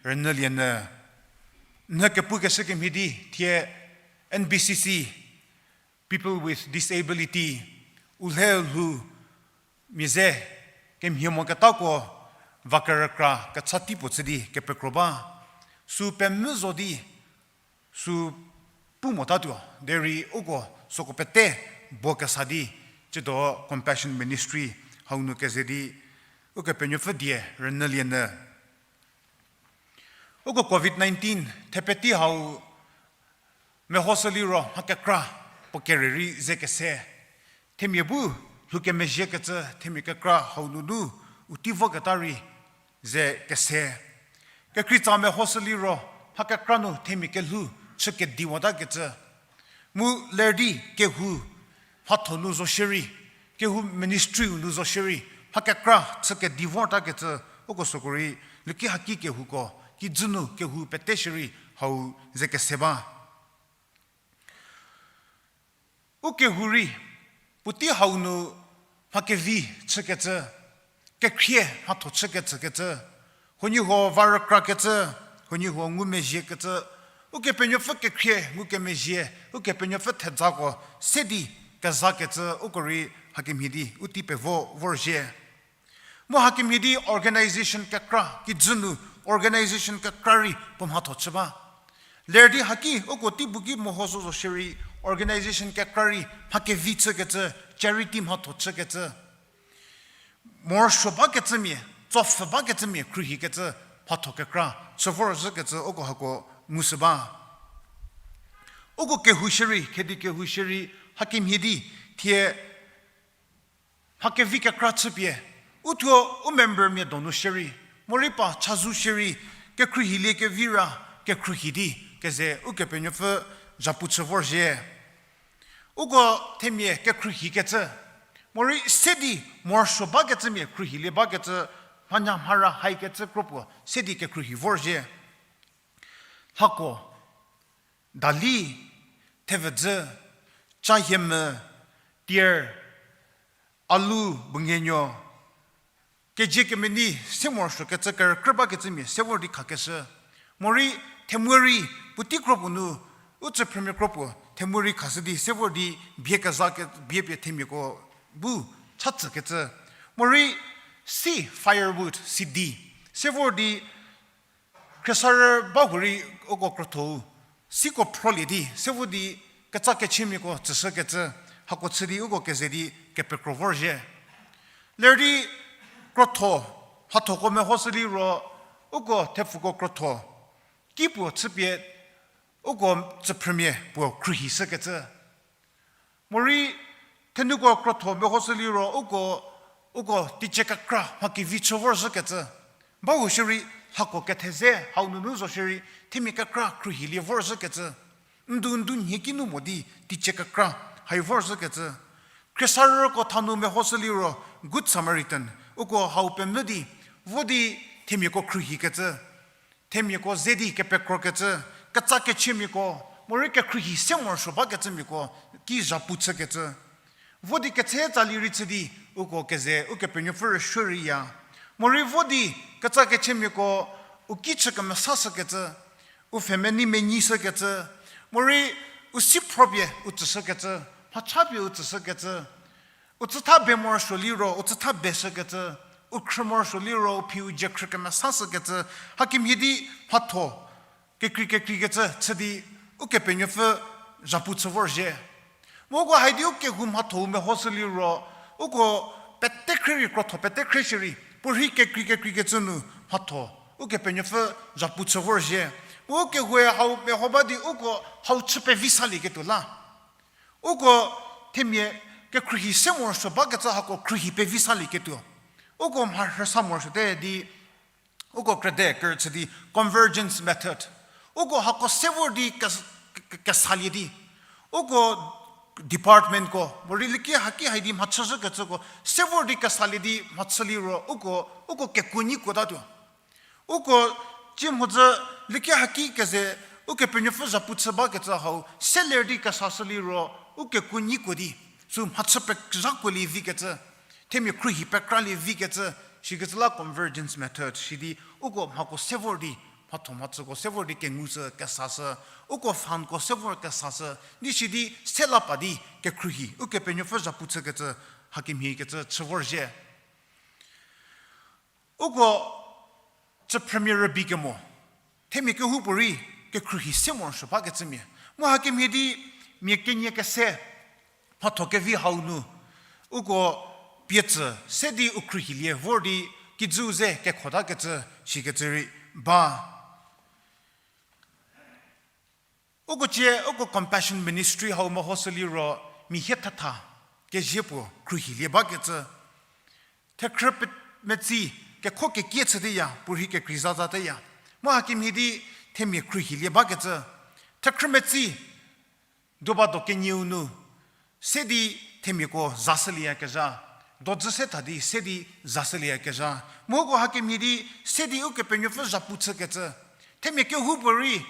rünyülienyü nhü kepukeshü kemhie di thie N B C C, People with Disability, u lhe lhou mia ze Kemhie moketako va kerükra kecha tei puo chü di kepekro ba. Sü pemvü zo di, sü pu motatuo, derei uko süko pete bo kesa di, tsiedo Compassion Ministry hau nu keze di, Ukepenuopfü die rünyülie nyü. Uko covid nineteen thepeti hau mehoshü liro mha kekra puo kere rei ze kese. Themia bu lhoukemezhiekecü themia kekra hau nunu u tei voketa rei ze kese. Kekreitsa mehoshü liro mha kekra nu themia kelhou chü kediwatakecü. Mu ler di kehou mhatho nu zo shierei, kehou ministry-u nu zo shierei, mha kekra chü kedi vortakecü, uko süko rei, liki haki kehouko, kijü nu kehou pete shierei hau ze kese ba. U kehou rei, puotei hau nu mha kevi chükecü, kekhrie mhatho chükecükecü, huoniehuo va rükrakecü, huoniehuo ngumezhiekecü, Ukepenuopfü kekhrie ngukemezhie, Ukepenuopfü thejako se di kezakecü uko rei hakemhie di u tei pevo vorzhie. Mu hakemhie di organization kekra, kijü nu organization kekra rei puo mhatho chü ba. Ler di haki uko teibu ki mehoshü zo shierei organization kekra rei mha kevi chükecü, charity mhatho chükecü, morosuo bakecümia, tsopfhü bakecümia khruohikecü mhatho kekra chü vorzhükecü uko hako ngushü ba. Uko kehou shierei, khedi kehou shierei, hakemhie di, thie mha kevi kekra chüpie, u thuo u membermia donu shierei, morei pa chazou shierei, kekhruohilie kevi ra, kekhruohi di, keze Ukepenuopfü zhapu chü vorzhie. Uko themia kekhruohikecü, morei se di morosuo bakecümia khruohilie bakecü, mhanya mhara haikecü kropuo se di kekhruohi vorzhie. Lhako, dali, thevüdzü, chahiemü, tier, alu, bungenuo, kezie kemenei se morosuokecü kerükrü bakecümia se vor di khakeshü. Morei themuo rei puotei kropuo nu, u tsüphrümia kropuo themuo rei khashü di se vor di bie keza ke, bie pie themiako bu chatsükecü. Morei si firewood, si di, se vor di khriesarü ba hurei uko krotho-u, siko phrolie di, se vo di ketsa kechümiako tsüshükecü, hako chü di uko keze di kepekro vorzhie. Ler di krotho, mhathoko mehoshü liro, uko thepfuko krotho, ki puo chüpie, uko tsüphrümia puo khruohishükecü. Morei thenuko krotho mehoshü liro uko, uko teicie kekra mha kevi chü vorzhükecü. Bahou shierei lhako ketheze hau nunu zo shierei themia kekra khruohilie vorzhükecü. Ndu ndu nhie kinu mo di teicie kekra hai vorzhükecü. Khriesarüko thanu mehoshü liro Good Samaritan, uko hau pemvü di, vo di themiako khruohikecü. Themiako ze di kepekrokecü, ketsa kechümiako, morei kekhruohi se morosuo bakecümiako, ki zhapu chükecü. Vo di ketse tsali rei chü di, uko keze, Ukepenuopfü rüsuo reiya. Morei vo di ketsa kechümiako, u ki chü kemesashükecü, u pfhemenei menyishükecü, morei u si phrüpie u tsüshükecü, mhachapie u tsüshükecü. U tsütha be morosuo liro, u tsütha beshükecü, u khrü morosuo liro, u phi u dzie khrü kemesashükecü, hakemhie di mhatho, kekrei kekreikecü chü di, Ukepenuopfü zhapu chü vorzhie. Mu uko haidi u kehou mhatho-u mehoshü liro, uko pete khrie rei krotho pete khrie shierei, puorhi kekrei kekreikecü nu mhatho, Ukepenuopfü zhapu chü vorzhie. Mu u kehoue hau meho ba di uko hau chü pevi salieketuo la. Uko themia kekhruohi se morosuo bakecü hako khruohi pevi salieketuo. Uko mharhü sa morosuote di, uko krede kerüchü di convergence method. Uko hako se vor di kes-, ke-, kesalie di. Uko departmentko, morei liki haki haidi mhachüshükecüko, se vor di kesalie di mhachü liro, uko, uko kekuo nyi kuotatuo. Uko tsie mhodzü liki haki keze, Ukepenuopfü zhapu chü bakecü hau, se ler di kesashü liro, u kekuo nyi kuo di, sü mhachü pezhakuolie vikecü, themia khruohi pekralie vikecü, shikecü la convergence method, sidi uko mhako se vor di, mhatho mhachüko se vor di kengushü kesashü, uko fundko se vor kesashü, di sidi se la pa di kekhruohi, Ukepenuopfü zhapu chükecü, hakemhiekecü chü vorzhie. Uko tsüphrümia rübei kemo, themia kehoupuorei kekhruohi se morosuo bakecümia. Mu hakemhie di mia kenie kese mhatho kevi hau nu, uko pie tsü se di u khruohilie vor di kijüu ze kekhotakecü shikecü rei ba. Uko cie, uko Compassion Ministry hau mehoshü liro, mia hie thetha kezie puo khruohilie bakecü. Thekhrü pe-, metsi kekho kekie chüteya, puorhi kekrei zazateya. Mu hakemhie di themia khruohilie bakecü. Thekhrü metsi, duba do kenieu nu, se di themiako zashülieyakezha. Dojü se tha di se di zashülieyakezha. Mu uko hakemhie di se di Ukepenuopfü zhapu chükecü. Themia kehoupuorei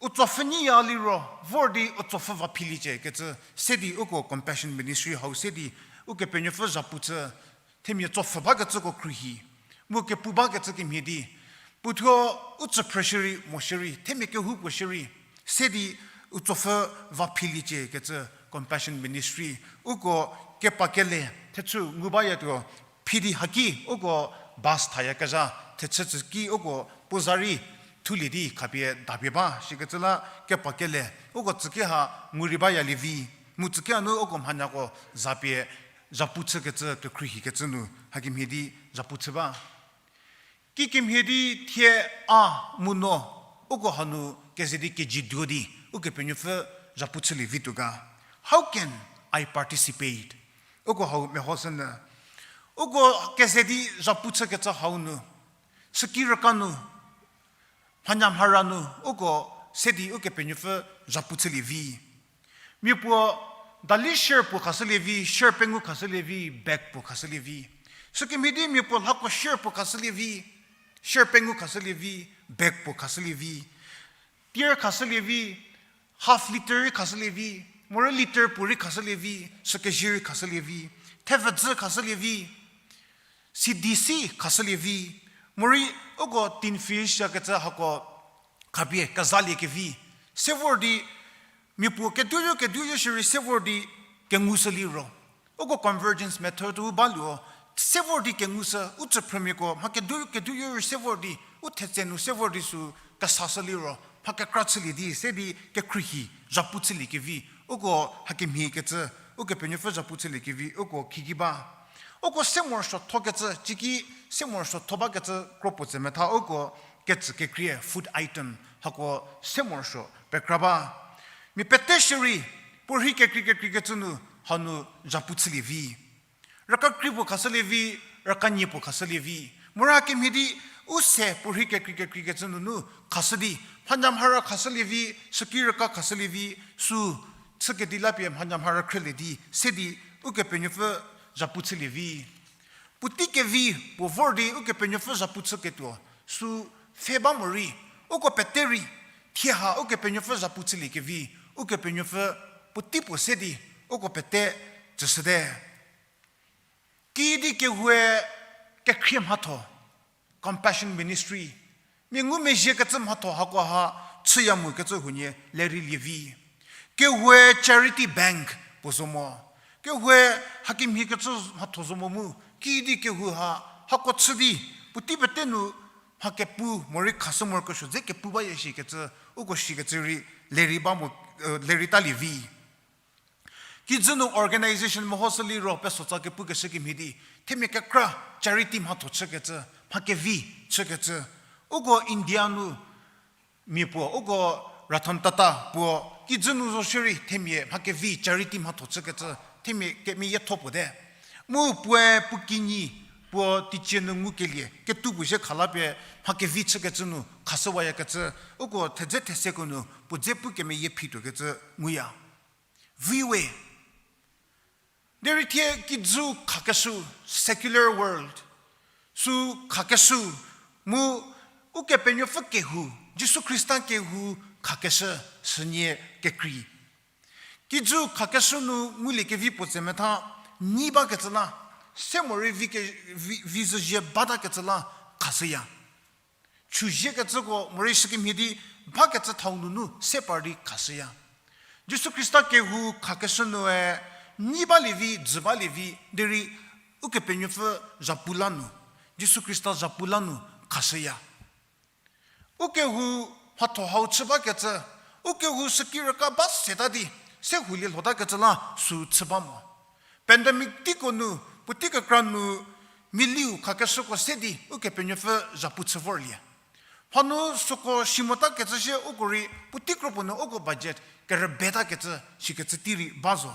u tsopfhü nyiya liro, vor di u tsopfhü va philiecie kecü, se di uko Compassion Ministry hau se di Ukepenuopfü zhapu chü, themia tsopfhü bakecüko khruohi, mu kepu bakecü kemhie di, puothuo u tsüphrü shierei, mo shierei, themia kehoupuo shierei, se di u tsopfhü va philiecie kecü Compassion Ministry, uko kepa kele, thechü ngu bayatuo, phi di haki uko bus thayakezha, thechü tsü ki uko puo za rei thulie di khapie dapie ba, shikecü la kepa kele, uko tsüki ha ngu rei bayalie vi, mu tsüki hanu uko mhanyako zapie, zhapu chükecü kekhruohikecü nu, hakemhie di zhapu chü ba. Kikemhie di thie a mu no, uko hanu keze di keji duo di, Ukepenuopfü zhapu chülie vituo ga. How can I participate? Uko hau mehoshünyü. Uko keze di zhapu chükecü hau nu, süki rüka nu, mhanyamhara nu, uko se di Ukepenuopfü zhapu chülie vi. Mia puo dali share puo khashülie vi, share pengou khashülie vi, bag puo khashülie vi. Sükemhie di mia puo lhako share puo khashülie vi, share pengou khashülie vi, bag puo khashülie vi. Tier khashülie vi, half liter rei khashülie vi, morei liter puo rei khashülie vi, sükezie rei khashülie vi, thevüdzü khashülie vi, sidi si khashülie vi, morei uko tin fish yakecü hako khapie kezaliekevi, se vor di mia puo keduoyo keduoyo shierei se vor di kengushü liro. Uko convergence method u baluo, se vor di kengushü, u tsüphrümiako mha kedu keduoyo rei se vor di, u thetse nu se vor di sü kesashü liro, mha kekra chülie di, se di kekhruohi, zhapu chüliekevi, uko hakemhie kecü, Ukepenuopfü zhapu chüliekevi, uko khiki ba. Uko se morosuothokecü, ciki se morosuotho bakecü kro puo tse metha uko kecü kekrie food item, hako se morosuo pekra ba. Mia pete shierei, puorhi kekrei kekreikecü nu, hanu zhapu chülie vi. Raka krei puo khashülie vi, raka nie puo khashülie vi. Morei hakemhie di, u se puorhi kekrei kekreikecü nunu khashü di, mhanyamhara khashülie vi, süki rüka khashülie vi, sü chükedi lapie mhanyamhara khrülie di, se di Ukepenuopfü zhapu chülie vi. Puotei kevi puo vor di Ukepenuopfü zhapu chüketuo, sü pfhe ba morei, uko pete rei, thie ha Ukepenuopfü zhapu chüliekevi, Ukepenuopfü puotei puo se di, uko pete tsüshüte. Kiüdi kehoue kekhrie mhatho, Compassion Ministry, mia ngumezhiekecü mhatho hako ha chüya mokecü huonie lereilie vi. Kehoue charity bank puo zo mo. Kehoue hakemhiekecü mhatho zo mo mu, kiüdi kehou ha, hako chü di, puotei pete nu mha kepu morei khashü morokesuo dze kepu baya shikecü, uko shikecü rei lerei ba mo, eh, lerei talie vi. Kijü nu organization mehoshü liro pesotsa kepukeshü kemhie di, themia kekra charity mhatho chükecü, mha kevi chükecü. Uko India nu mia puo, uko Ratan Tata puo, kijü nu zo shierei themia mha kevi charity mhatho chükecü, themia kemeyietho puo te. Mu puoe puo kinyi, puo teicie nu ngukelie ketuo puo zhie khala pie mha kevi chükecü nu khashüwayakecü, uko thedze theseko nu puo dze pu kemeyie phituokecü nguya. Viwe. Derei thie kijü khakeshü, secular world, sü khakeshü, mu Ukepenuopfü kehou, Jisu Khrista kehou khakeshü, sünie kekrei. Kijü khakeshü nu nguliekevi puo tse metha, nyi bakecü la, se morei vi ke, vi, vi zhüzie batakecü la khashüya. Chüziekecüko morei shükemhie di bakecü thau nunu se par di khashüya. Jisu Khrista kehou khakeshü nue, nyi balie vi, dzü balie vi, derei Ukepenuopfü zhapu la nu, Jisu Khrista zhapu la nu khashüya. Ukehou mhatho hau chü bakecü, ukehou süki rüka ba seta di, se hulie lhotakecü la sü chü ba mo. Pandemic teiko nu, puotei kekra nu, miliu khakeshüko se di Ukepenuopfü zhapu chü vorlie. Hanu süko si motakecü shie uko rei puotei kropuo nu uko budget kerübetakecü shikecü tei rei ba zo.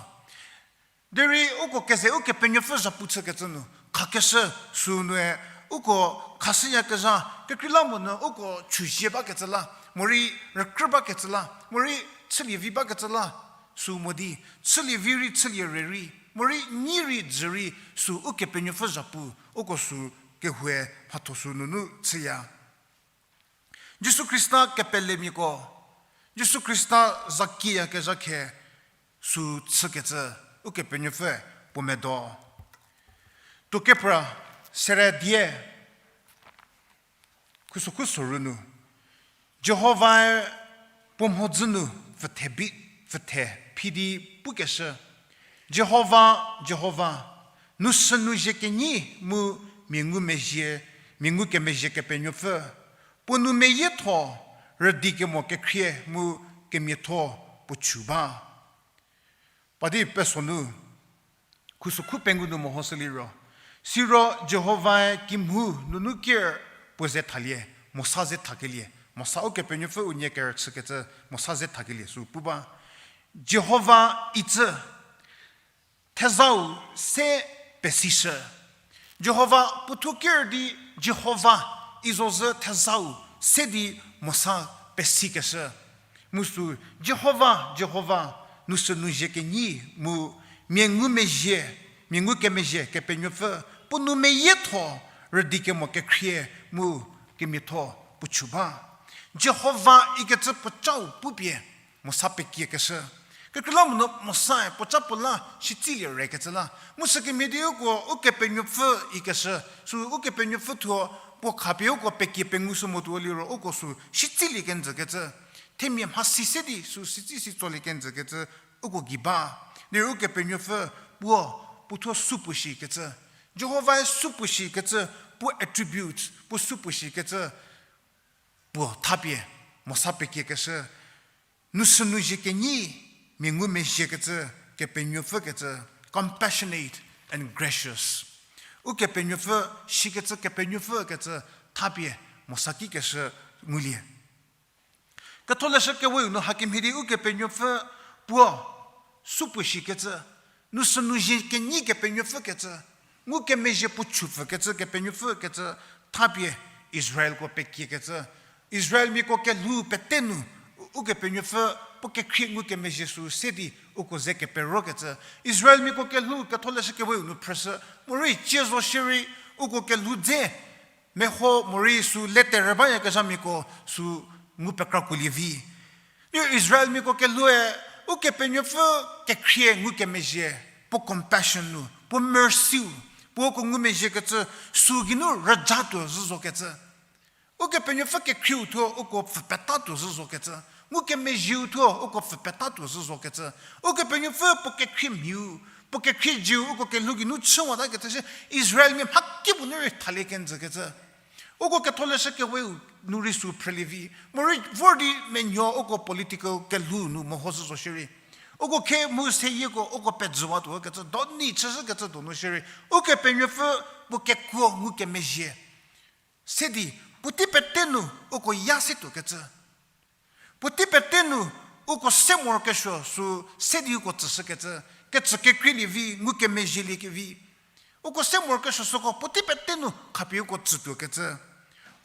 Derei uko keze Ukepenuopfü zhapu chükecü nu khakeshü sü nue uko khashüyakezha kekreilamonyü uko chüzie bakecü la, morei rükrü bakecü la, morei chülievi bakecü la, sü mo di, chülievi rei chülie re rei, morei nyi rei dzü rei sü Ukepenuopfü zhapu, uko sü kehoue mhatho sü nunu chüya. Jisu Khrista kepelemiako, Jisu Khrista za kieyakezha khe sü chükecü Ukepenuopfü puo medo. Tuokepra sere die, khusokhu soru nu, Jihovae puo mhodzü nu pfüthe bi, pfüthe phi di pukeshü, Jihova, Jihova, nu sü nu zhie kenyi mu mia ngumezhie, mia ngukemezhie Kepenuopfü, puo nou meyietho, rüdi kemo kekhrie mu kemiatho puo chü ba. Padi pesonu, khusokhu pengou nu mehoshü liro, siro Jihovae kimhou nunu ker puo ze thalie, Mosa ze thakelie, Mosa Ukepenuopfü unie kerüchükecü Mosa ze thakelie sü pu ba. Jihova icü, thezau se pesishü. Jihova puothuo ker di Jihova izozü thezau se di Mosa pesikeshü. Mu sü, Jihova, Jihova, nu sü nu zhie kenyi mu mia ngumezhie, mia ngukemezhie Kepenuopfü, puo nou meyietho, rüdi kemo kekhrie mu kemiatho puo chü ba. Jihova ikecü puocau pupie Mosa pekiekeshü. Kekreilamonyü Mosae puoca puo la shitsilie rekecü la, mu sükemhie di uko Ukepenuopfü ikeshü, sü Ukepenuopfü thuo puo khapie uko pekie pengushü motuo liro uko sü shitsilie kenjükecü. Themia mhasi se di sü sitsi si tsolie kenjükecü uko gei ba. Derei Ukepenuopfü puo, puothuo supuo shikecü, Jihovae supuo shikecü, puo attributes, puo supuo shikecü, puo thapie Mosa pekiekeshü, nu sü nu zhie kenyi, mia ngumezhiekecü Kepenuopfü kecü, compassionate and gracious. Ukepenuopfü shikecü Kepenuopfü kecü thapie Mosa kikeshü ngulie. Ketholeshü Keweu nu hakemhie di Ukepenuopfü puo supuo shikecü, nu sü nu zhie kenyi Kepenuopfü kecü, ngukemezhie puo chüpfükecü Kepenuopfü kecü thapie Israelko pekiekecü. Israelmiako kelhou pete nu Ukepenuopfü puo kekhrie ngukemezhie sü se di uko ze keperokecü. Israelmiako kelhou Ketholeshü Keweu nu phrüshü, morei cie zo shierei uko kelhou dze meho morei sü letere bayakezhamiako sü ngu pekrakuolie vi. Israelmiako kelhoue Ukepenuopfü kekhrie ngukemezhie, puo compassion nu, puo mercy-u, puo uko ngumezhiekecü sü geinu rüjatuo zhü zokecü. Ukepenuopfü kekhrieu thuo uko pfü petatuo zhü zokecü. Ngukemezhieu thuo uko pfü petatuo zhü zokecü. Ukepenuopfü puo kekhrie mhiu, puo kekhrie zieu uko kelhou geinu chüwatakecü shie Israelmia mhakipuo nu rei thalie kenjükecü. Uko Ketholeshü Keweu nu rei sü phrülie vi. Morei vor di menuo uko political kelhou nu meho zhü zo shierei, uko khe mu seyieko uko pejüwatuo kecü, doni chüzhükecü donu shierei, Ukepenuopfü puo kekuo ngukemezhie se di puotei pete nu uko ya se tuokecü. Puotei pete nu uko se morokesuo sü se di uko tsüshükecü, kecü kekreilie vi, ngukemezhielie kevi. Uko se morokesuo süko puotei pete nu khapie uko tsütuokecü.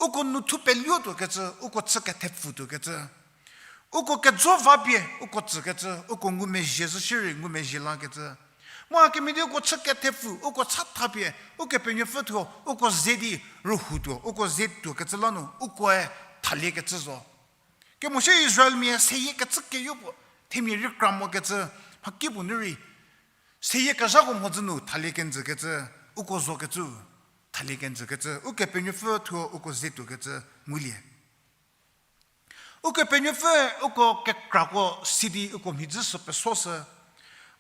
Uko nu thu peluotuokecü, uko chü kethepfütuokecü. Uko kejo vapie uko tsükecü, uko ngumezhie zhü shierei ngumezhie lakecü. Mu hakemhie di uko chü kethepfü, uko chathapie, Ukepenuopfü thuo uko ze di rühutuo, uko ze tuokecü la nu ukoe thaliekecü zo. Kemo shie Israelmia seyie kecü keyopuo, themia rei kra mokecü, mhakipuo nu rei seyie kezhako mhodzü nu thalie kenjükecü, uko zokecü, thalie kenjükecü, Ukepenuopfü thuo uko ze tuokecü ngulie. Ukepenuopfü uko kekrako si di uko mhidzü sü pesoshü.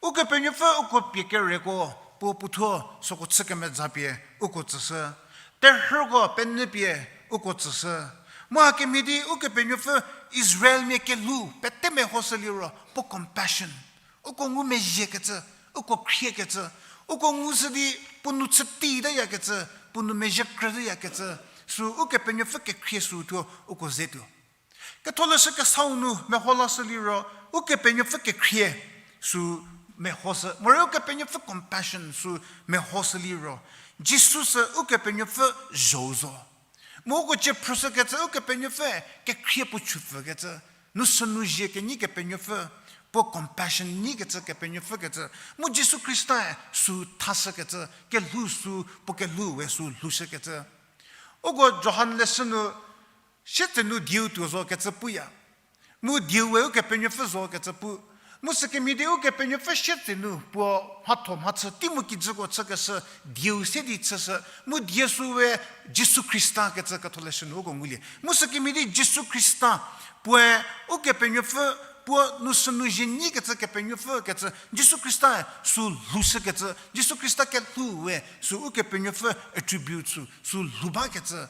Ukepenuopfü uko pie kereko puo puothuo süko chü kemezapie uko tsüshü. terhüko penyü pie uko tsüshü. Mu hakemhie di Ukepenuopfü Israelmia kelhou pete mehoshü liro puo compassion. Uko ngumezhiekecü, uko khriekecü, uko ngushü di puo nou chütitayakecü, puo nou mezhie krütayakecü, sü Ukepenuopfü kekhrie sü thuo uko zetuo. Ketholeshü Kesau nu meho lashü liro, Ukepenuopfü kekhrie sü mehoshü, morei Ukepenuopfü compassion sü mehoshü liro, Jisu sü Ukepenuopfü zho-u zo. Mu uko cie phrüshükecü Ukepenuopfü kekhrie puo chüpfükecü, nou sünu zhie kenyi Kepenuopfü, puo compassion nyikecü Kepenuopfü kecü, mu Jisu Khrista sü thashükecü, kelhou sü, puo kelhou we sü lhoushükecü. Uko Johan leshü nu, sietsenu dieu tuo zokecü puya. Mu dieu we Ukepenuopfü zokecü pu. Mu sükemhie di Ukepenuopfü sietsenu puo mhatho mhachü tei mu kijüko chükeshü dieu se di chüshü. Mu die sü we Jisu Khrista kecü Ketholeshü nu uko ngulie. Mu sükemhie di Jisu Khrista puoe Ukepenuopfü, puo nou sünu zhie nyikecü Kepenuopfü kecü Jisu Khrista sü lhoushükecü, Jisu Khrista kelhou we sü Ukepenuopfü attribute sü, sü lhou bakecü.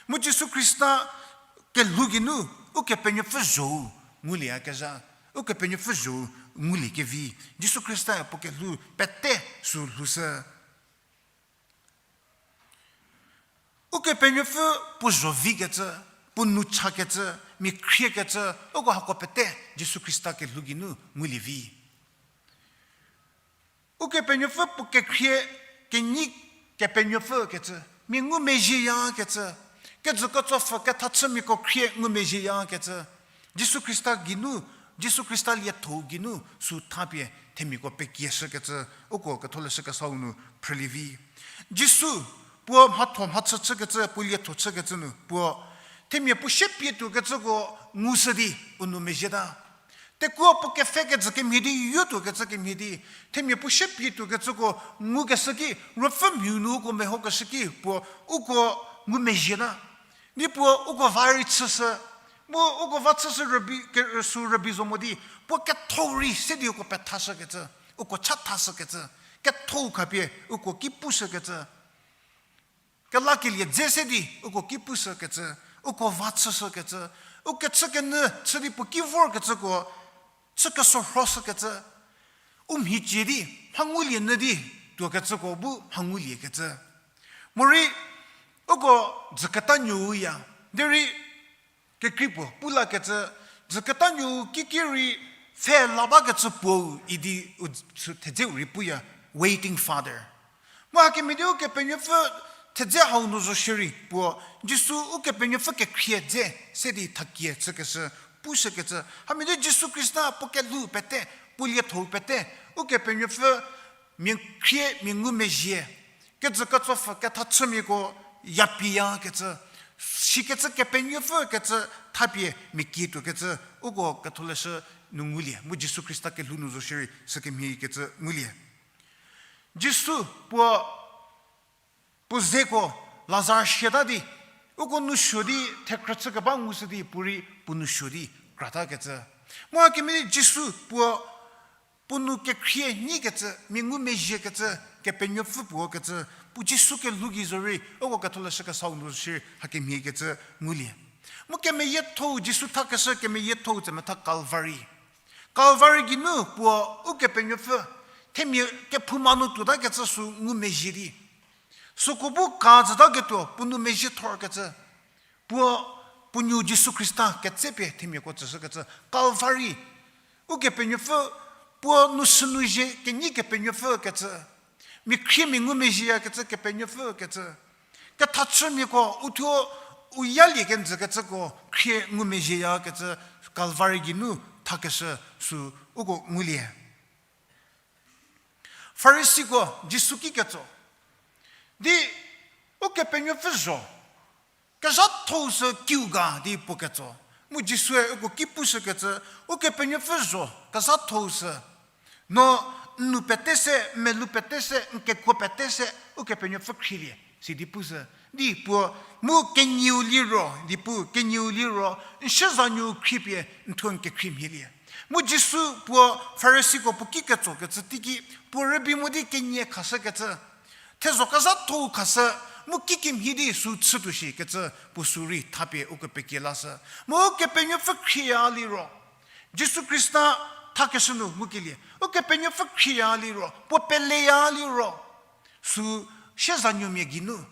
Mu Jisu Khrista kelhou geinu Ukepenuopfü zho-u ngulieyakezha, Ukepenuopfü zho-u ngulie kevi, Jisu Khrista puo kelhou pete sü lhoushü. Ukepenuopfü puo zho vikecü, puo nou chakecü, mia khriekecü, uko hako pete Jisu Khrista kelhou geinu ngulie vi. Ukepenuopfü puo kekhrie kenyi Kepenuopfü kecü, mia ngumezhieyakecü, kejü ketsopfü kethachümiako khrie ngumezhieyakecü, Jisu Khrista geinu, Jisu Khrista lietho geinu sü thapie themiako pekieshükecü, uko Ketholeshü Kesau nu phrülie vi. Jisu puo mhatho mhachü chükecü, puo lietho chükecü nu puo themia puo siepie tuokecüko ngushü di u nou mezhieta. Tekuo puo kepfhe kejü kemhie di, yotuokecü kemhie di, themia puo siepie tuokecüko ngukeshü ki, ruopfü mhiu nu uko mehokeshü ki puo uko ngumezhieta. Di puo uko va rei chüshü, mu uko va chüshü rübei, ke-, sü rübei zo mo di, puo ketho rei se di uko pethashükecü, uko chathashükecü, ketho khapie uko ki pushükecü. Kelakelie dze se di uko ki pushükecü, uko va chüshükecü, u kechükenyü chü di puo ki vorkecüko, chü kesorhoshükecü, u mhicie di mha ngulie nyü di tuokecüko bu mha nguliekecü. Morei uko dzüketa nuou ya, derei kekrei puo pu lakecü, dzüketa nuou kiki rei pfhe la bakecü puou idi u sü thedze rei puya, waiting father. Mu hakemhie di Ukepenuopfü thedze hau nu zo shierei puo, Jisu Ukepenuopfü kekhrie dze se di thakie chükeshü, pushükecü. Hamhie di Jisu Khrista puo kelhou pete, puo lietho pete, Ukepenuopfü mia khrie mia ngumezhie, kejü ketsopfü kethachümiako yapiyakecü, sikecü Kepenuopfü kecü thapie mia kie tuokecü, uko Ketholeshü nu ngulie, mu Jisu Khrista kelhou nu zo shierei sükemhie kecü ngulie. Jisu puo, puo zeko Lazar siata di, uko nou suo di thekhrü chükeba ngushü di puorei puo nou suo di kratakecü. Mu hakemhie di Jisu puo puo nou kekhrie nyikecü, mia ngumezhiekecü, Kepenuopfü puo kecü, puo Jisu kelhou gei zorei, uko Ketholeshü Kesau nu shierei hakemhie kecü ngulie. Mu kemeyiethou Jisu thakeshü kemeyiethou tsemetha Calvary. Calvary geinu puo Ukepenuopfü, themia kephouma nu tuotakecü sü ngumezhie di, süko bu ka zhütaketuo puo nou mezhiethorkecü, puo, puo nuo Jisu Khrista ketsepie themiako tsüshükecü, Calvary, Ukepenuopfü, puo nou sünu zhie kenyi Kepenuopfü kecü, mia khrie mia ngumezhieyakecü Kepenuopfü kecü, kethachümiako uthuo u yalie kenjükecüko khrie ngumezhieyakecü Calvary geinu thakeshü sü uko ngulie. Farisiko Jisu ki ketso di, Ukepenuopfü zho, kezhathou sü kiu ga di puo ketso. Mu Jisue uko ki pushükecü, Ukepenuopfü zho, kezhathou sü, no n nou pete se, n melou pete se, n kekuo pete se Ukepenuopfü khrielie sidi pushü. Di puo, mu kenieu liro, di pu kenieu liro, n sieza nuou khriepie n thuo n kekhrie mhielie. Mu Jisu puo Farisiko puo ki ketsokecü teiki, puo rübei mo di kenie khashükecü, thezho kezhathou khashü, Mu kikemhie di sü chütuo shikecü puo sü rei thapie uko pekie lashü. Mu Ukepenuopfü khrieya liro, Jisu Khrista thakeshü nu ngukelie, Ukepenuopfü khrieya liro, puo peleya liro, sü siezanuomia geinu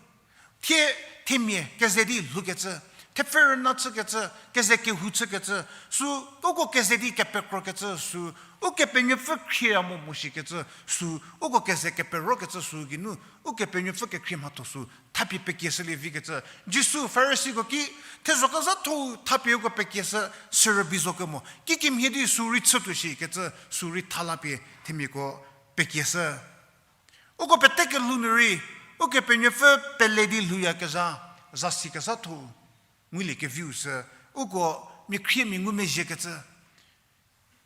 thie themia keze di lhoukecü, thepfü rüna chükecü, keze kehou chükecü, sü uko keze di kepekrokecü sü, Ukepenuopfü khrieya mo mo shikecü sü, uko keze keperokecü sü geinu, Ukepenuopfü kekhrie mhatho sü thapie pekieshülie vikecü. Jisu Farisiko ki thezho kezhatho-u thapie uko pekieshü, sü rübei zo kemo, kikemhie di sü rei chütuo shikecü sü rei tha la pie themiako pekieshü. Uko pete kelhou nu rei, Ukepenuopfü pele di lhouyakezha, zasi kezhatho-u ngulie keviu sü, uko mia khriemia ngumezhiekecü,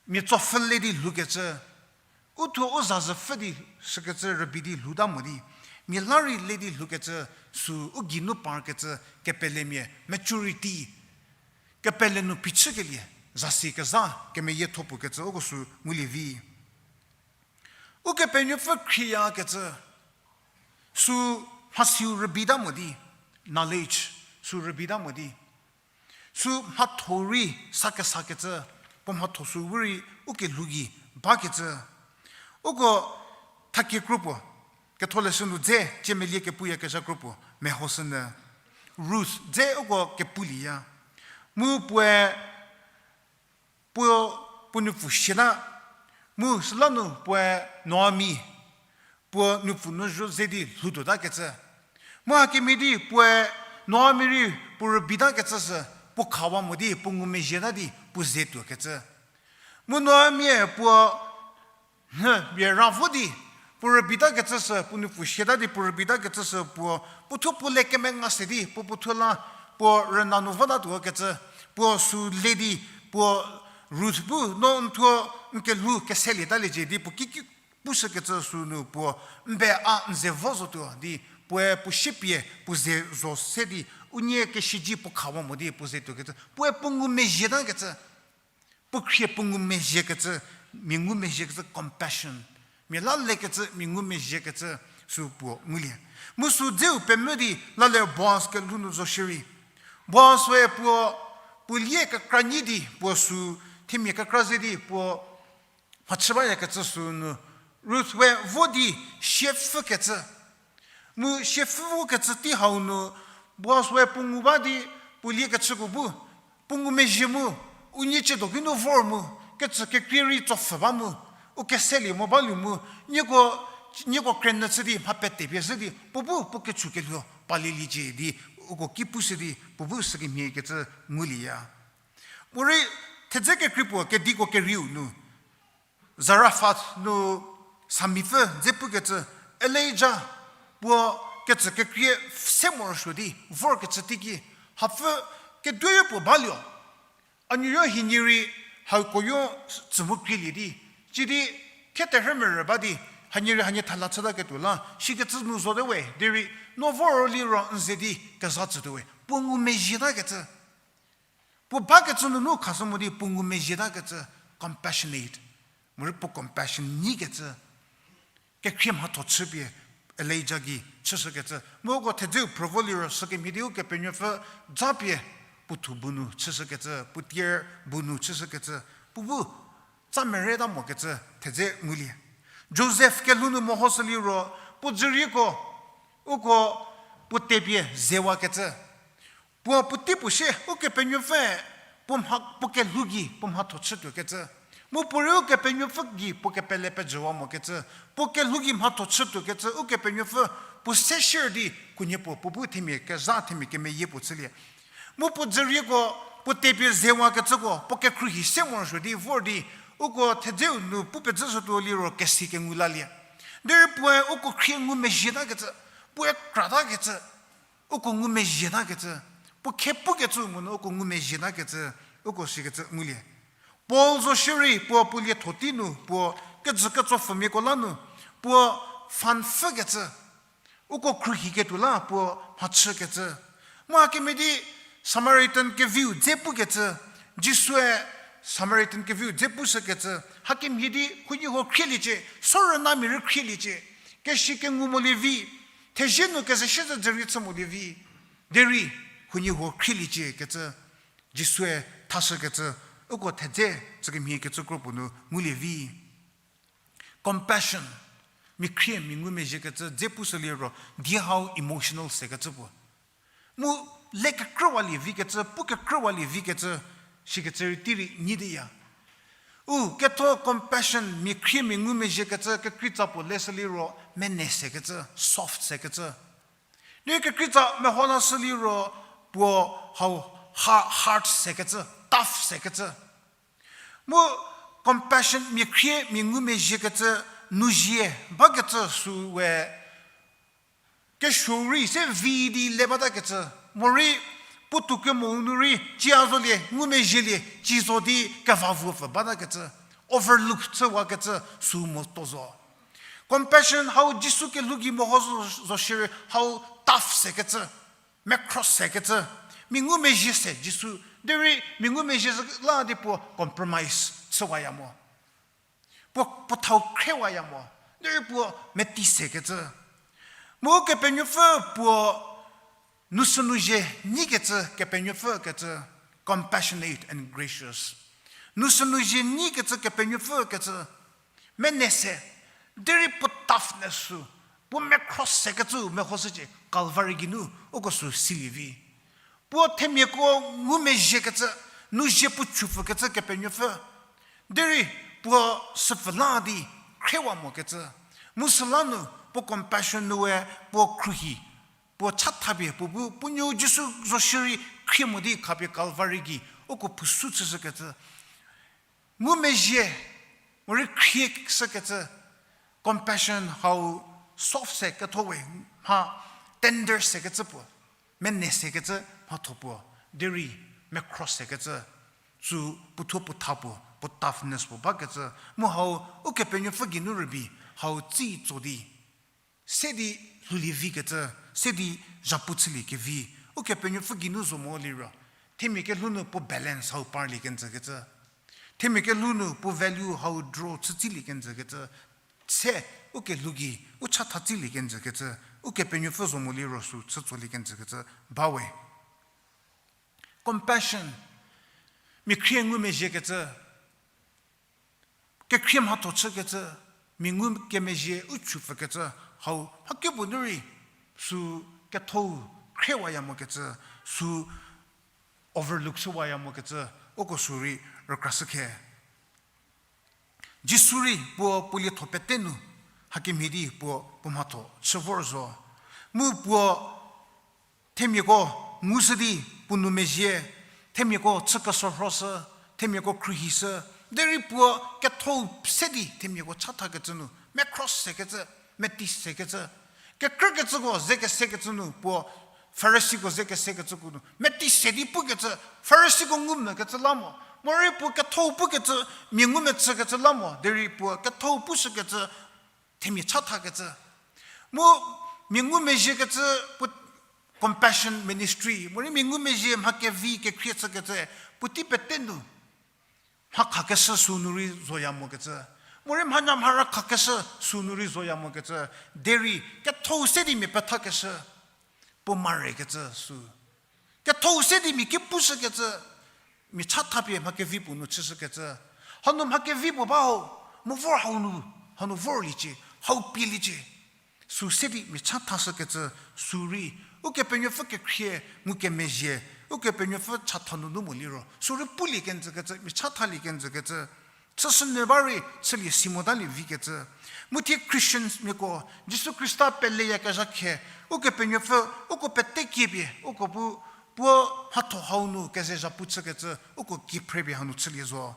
mia tsopfhü le di lhoukecü, u thuo u zazhü pfhü di shükecü rübei di lhouta mo di, mia la rei le di lhoukecü sü u geinu parkecü kepelemia maturity, kepele nu phichükelie, zasi kezha kemeyietho puo kecü uko sü ngulie vi. Ukepenuopfü khrieyakecü, sü mhasiu rübeita mo di, knowledge, sü rübeita mo di, sü mhatho rei sa kesakecü, puo mhatho sü we rei u kelhou gei bakecü. Uko thakie kropuo, Ketholeshü nu dze, tsie melie kepuyakezha kropuo mehoshünyü. Ruth dze uko kepulieya. Mu puoe, puo, puo nupfu siata, mu süla nu puoe Naomi, puo nupfu nu zo ze di lhoutuotakecü. Mu hakemhie di puoe Naomi rei puo rübeitakecü sü, puo khawa mo di puo ngumezhieta di puo ze tuokecü. Mu Naomie puo, nhü, bie ra vo di, puo rübeitakecü sü, puo nupfu siata di puo rübeitakecü sü, puo, puo thuo puo le kemenga se di, puo puo thuo la, puo rüna nu votatuokecü, puo sü le di, puo Ruth bu, no n thuo n kelhou keselietaliecie di, puo kiki pushükecü sü nu puo, n be a n ze vo zotuo di, puoe puo siepie puo ze zo se di, unie keshüji puo khawa mo di puo ze tuokecü, puoe puo ngumezhietakecü. Puo khrie puo ngumezhiekecü, mia ngumezhiekecü compassion. Mia la lekecü, mia ngumezhiekecü sü puo ngulie. Mu sü dzeu pemvü di la le Boaz kelhou nu zo shierei, Boaz we puo, puo lie kekra nyi di puo sü, themia kekra ze di puo mhachü bayakecü sü nu, Ruth we vo di siapfükecü. Mu siapfü vokecü tei hau nu, Boaz we puo ngu ba di, puo lie kechüko bu, puo ngumezhie mu, unie chiedo ki nu vor mu, kecü kekrie rei tsopfhü ba mu, u keselie mo balie mu, nieko, nieko krenü chü di mha pete pie zhü di puo bu puo kechu kelhou palieliecie di, uko ki pushü di puo bu sükemhiekecü ngulieya. Morei thedze kekrei puo kediko kerieu nu, Zarephath nu samipfü dze pukecü, Elija puo kecü kekrie se morosuo di vorkecü teiki, hapfü keduoe puo balio. A nuoyo hienie rei hako yo tsü mu krielie di, cidi kheterhü merü ba di, hanie rei hanie thala chütaketuo la shikecü nu zote we derei, no vor liro n ze di kezha tsütuo we, puo ngumezhietakecü. Puo bakecü nunu khashü mo di puo ngumezhietakecü, compassionate. Morei puo compassion nyikecü. Kekhrie mhatho chüpie Elija gei chüshükecü. Mu uko thedzeu phrü vo liro sükemhie di Ukepenuopfü japie puo thu bu nu chüshükecü, puo tier bu nu chüshükecü. Puo bu tsa mereta mokecü thedze ngulie. Josef kelhou nu mehoshü liro, puo dzürieko, uko puo tepie zewakecü. Puo puotei puo sie Ukepenuopfü puo mha, puo kelhou gei puo mhatho chütuokecü. Mu puorei Ukepenuopfü gei puo kepele pejüwa mokecü. Puo kelhou gei mhatho chütuokecü Ukepenuopfü puo se shier di khunhie puo, puo bu themia kezha themia kemeyie puo chülie. Mu puo dzürieko puo tepie zewakecüko puo kekhruohi se morosuo di vor di, uko thedzeu nu pu pezhüshütuo liro kesi kengu lalie. Derei puoe uko khrie ngumezhietakecü, puoe kratakecü, uko ngumezhietakecü, puo khepukecü monyü uko ngumezhietakecü, uko sikecü ngulie. Paul zo shierei puo puo lietho tei nu puo kejü ketsopfhümiako la nu puo fanpfhükecü, uko khruohiketuo la puo mhachükecü. Mu hakemhie di Samaritan keviu dze pukecü, Jisue Samaritan keviu dze pushükecü, hakemhie di huoniehuo khrieliecie, sorüna mia rei khrieliecie, keshi kengu molie vi, Thezie nu keze shie zü dzürie chü molie vi. Derei, huoniehuo khrieliecie kecü, Jisue thashükecü, uko thedze tsükemhie kecü kro puo nu ngulie vi. Compassion, mia khrie mia ngumezhiekecü dze pushü liro, die hau emotional sekecü puo. Mu le kekrüwalie vikecü, pu kekrüwalie vikecü, shikecü rei tei rei nyi diya. U, ketho compassion, mia khrie mia ngumezhiekecü, kekreitsa puo leshü liro, mene sekecü, soft sekecü. Ni kekreitsa meho lashü liro, puo hau ha-, hard sekecü, tough sekecü. Mu compassion, mia khrie mia ngumezhiekecü, nuzie bakecü sü we, kesuo rei se vi di le batakecü, morei puotou kemo nu rei cia zolie, ngumezhielie, ci zo di kevavupfü batakecü, overlook chüwakecü sü motuo zo. Compassion hau Jisu kelhou gei meho zo, zo shierei hau tough sekecü, mia cross sekecü, mia ngumezhie se Jisu, derei mia ngumezhie la di puo compromise chüwaya mo. Puo, puo thau khrewaya mo. Derei puo meti sekecü. Mu Kepenuopfü puo nu sünuzie nyikecü, Kepenuopfü kecü, compassionate and gracious. Nu sünuzie nyikecü, Kepenuopfü kecü, mene se, derei puo toughness sü, puo mia cross sekecü mehoshücie, Calvary geinu uko sü silie vi. Puo themiako ngumezhiekecü, nuzie puo chupfükecü Kepenuopfü. Derei puo süpfü la di khrewa mokecü. Mu süla nu puo compassion nu we puo khruohi, puo chathapie puo bu, puo nuo Jisu zo shierei khrie mo di khapie Calvary gei uko phusu chüshükecü. Ngumezhie, morei khrie shükecü, compassion hau soft se ketho we, mha tender sekecü puo, mene sekecü mhatho puo, derei mia cross sekecü, sü puothuo puotha puo, puo toughness puo bakecü, mu hau Ukepenuopfü geinu rübei, hau tsitso di se di lhoulie vikecü, se di zhapu chülie kevi, Ukepenuopfü geinu zo mo liro, themia kelhou nu puo balance hau parlie kenjükecü. Themia kelhou nu puo value hau draw chütsilie kenjükecü. Se, u kelhou gei, u chatha tsilie kenjükecü, Ukepenuopfü zo mo liro sü chütsolie kenjükecü, bawe. Compassion, mia khrie ngumezhiekecü, kekhrie mhatho chükecü, mia ngukemezhie u chupfükecü, hau mhakepuo nu rei, sü kethou khrewaya mokecü, sü overlook chüwaya mokecü, uko sü rei rükrashü khe. Jisu rei puo puo lietho pete nu, hakemhie di puo puo mhatho chü vor zo. Mu puo themiako ngushü di puo nou mezhie, themiako chü kesorhoshü, themiako khruohishü, derei puo kethou se di themiako chathakecü nu, mia cross sekecü, meti sekecü, kekrükecüko ze kesekecü nu puo, Farisiko ze kesekecüko nu meti se di pukecü, Farisiko ngumvükecü la mo, morei puo kethou pukecü, mia ngumezhiekecü la mo, derei puo kethou pushükecü, themia chathakecü. Mu mia ngumezhiekecü, puo compassion ministry, morei mia ngumezhie mha kevi kekhrie chükecü, puotei pete nu mha khakeshü sü nu rei zoya mokecü, morei mhanya mhara khakeshü sü nu rei zoya mokecü, derei kethou se di mia pethakeshü, puo marekecü sü. Kethou se di mia ki pushükecü, mia chathapie mha kevi puo nu chüshükecü. Hanu mha kevi puo ba ho, mu vor hau nu, hanu vorliecie, hau pieliecie. Sü se di mia chathashükecü, sü rei, Ukepenuopfü kekhrie ngukemezhie, Ukepenuopfü chatha nunu mo liro, sü rei pulie kenjükecü, mia chathalie kenjükecü, chüshünyü ba rei chülie si motalie vikecü. Mu thie Christians miako, Jisu Khrista peleyakezha khe, Ukepenuopfü, uko pete kiepie, uko bu, puo mhatho hau nu keze zhapu chükecü, uko kiphrepie hanu chülie zo.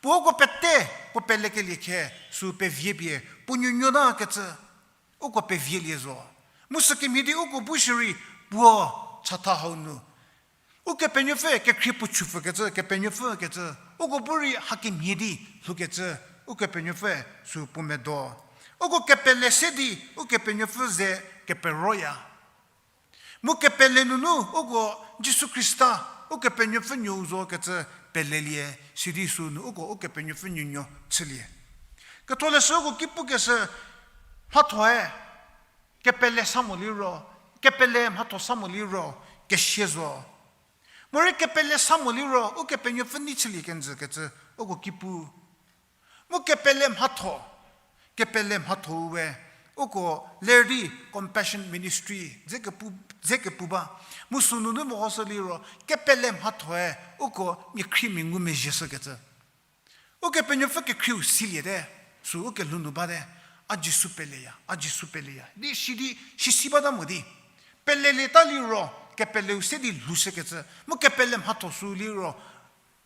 Puo uko pete, puo pelekelie khe, sü pevie pie, puo nuonuo takecü, uko pevielie zo. Mu sükemhie di uko bu shierei, puo chatha hau nu Ukepenuopfü kekhrie puo chupfükecü, Kepenuopfü kecü, uko bu rei hakemhie di lhoukecü, Ukepenuopfü sü puo medo. Uko kepele se di, Ukepenuopfü ze keperoya. Mu kepele nunu, uko Jisu Khrista, Ukepenuopfü nuou zokecü pelelie, sidi sünu uko Ukepenuopfü nuonuo chülie. Ketholeshü uko ki pukeshü, mhathoe, Kepele sa mo liro, kepele mhatho sa mo liro, kesia zo. Morei kepele sa mo liro, Ukepenuopfü nei chülie kenjü kecü, uko ki pu. Mu kepele mhatho, kepele mhatho we, uko ler di compassion ministry, ze kepu, ze kepu ba. Mu sünunu mehoshü liro, kepele mhathoe, uko mia khriemia ngumezhieshü kecü. Ukepenuopfü kekhrieu siliete, sü ukelhou nu bate, a Jisu peleya, a Jisu peleya. Di sidi, sisi bata mo di. Pelelieta liro, kepeleu se di lhoushü kecü. Mu kepele mhatho sü liro,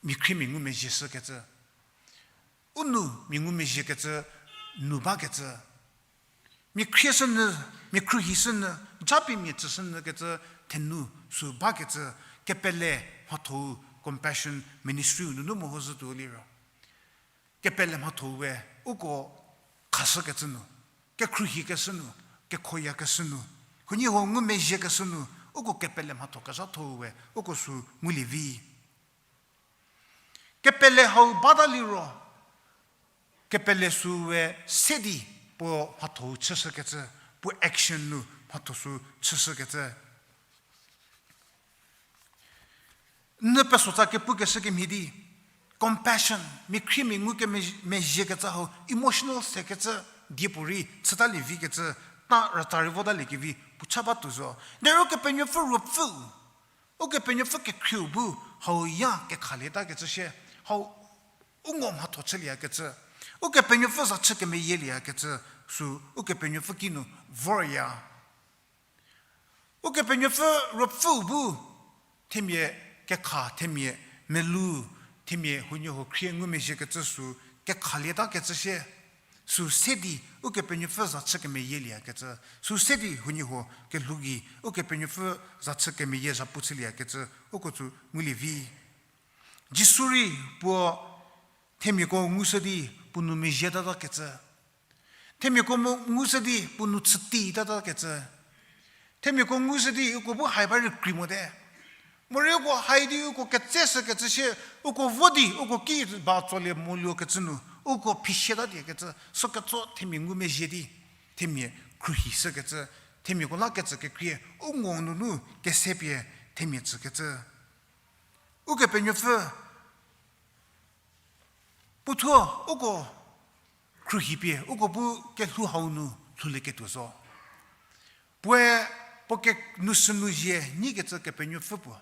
mia khriemia ngumezhieshü kecü. U nou mia ngumezhie kecü, nu ba kecü. Mia khrieshünyü, mia khruohishünyü, japie mia tsüshünyü kecü, thenu sü ba kecü, kepele mhatho-u compassion ministry-u nunu mehoshütuo liro. Kepele mhatho we, uko khashü kecü nu, kekhruohi keshü nu, kekhoya keshü nu, huoniehuo ngumezhie keshü nu, uko kepele mhatho kezhatho we, uko sü ngulie vi. Kepele hau bata liro, kepele sü we se di puo mhatho-u chüshü kecü, puo action nu mhatho sü chüshü kecü. N pesotsa kepukeshü kemhie di, compassion, mia khriemia ngu kemezhie kecü hau, emotional se kecü, die puorei chütalie vi kecü, ta rütsa rei votaliekevi puo cha batuo zo. Derei Ukepenuopfü Ruopfüu, Ukepenuopfü kekhrieu bu hau ya kekhalieta kecü shie, hau u ngo mhatho chülieya kecü, Ukepenuopfü za chü kemeyielie kecü, sü Ukepenuopfü kinu vorya. Ukepenuopfü Ruopfüu bu themia kekha, themia melou, themia huoniehuo khrie ngumezhie kecü sü kekhalieta kecü shie, sü se di Ukepenuopfü za chü kemeyielie kecü, sü se di huoniehuo kelhou gei Ukepenuopfü za chü kemeyie zhapu chülie kecü, uko tsü ngulie vi. Jisu rei puo themiako ngushü di puo nou mezhie tata kecü. Themiako mu ngushü di puo nou chüti tata kecü. Themiako ngushü di uko bu hai ba rei kri mote. Morei uko hai di uko ketseshü kecü shie, uko vo di uko ki ba tsolie moluo kecü nu, uko phisieta die kecü, sü ketso themia ngumezhie di, themia khruohishü kecü, themiako la kecü kekrie, u ngo nunu kese pie themia tsü kecü. Ukepenuopfü puothuo uko khruohipie, uko bu kelhou hau nu lhoulieketuo zo. Puoe puo ke nou sünu zie nyi kecü Kepenuopfü puo.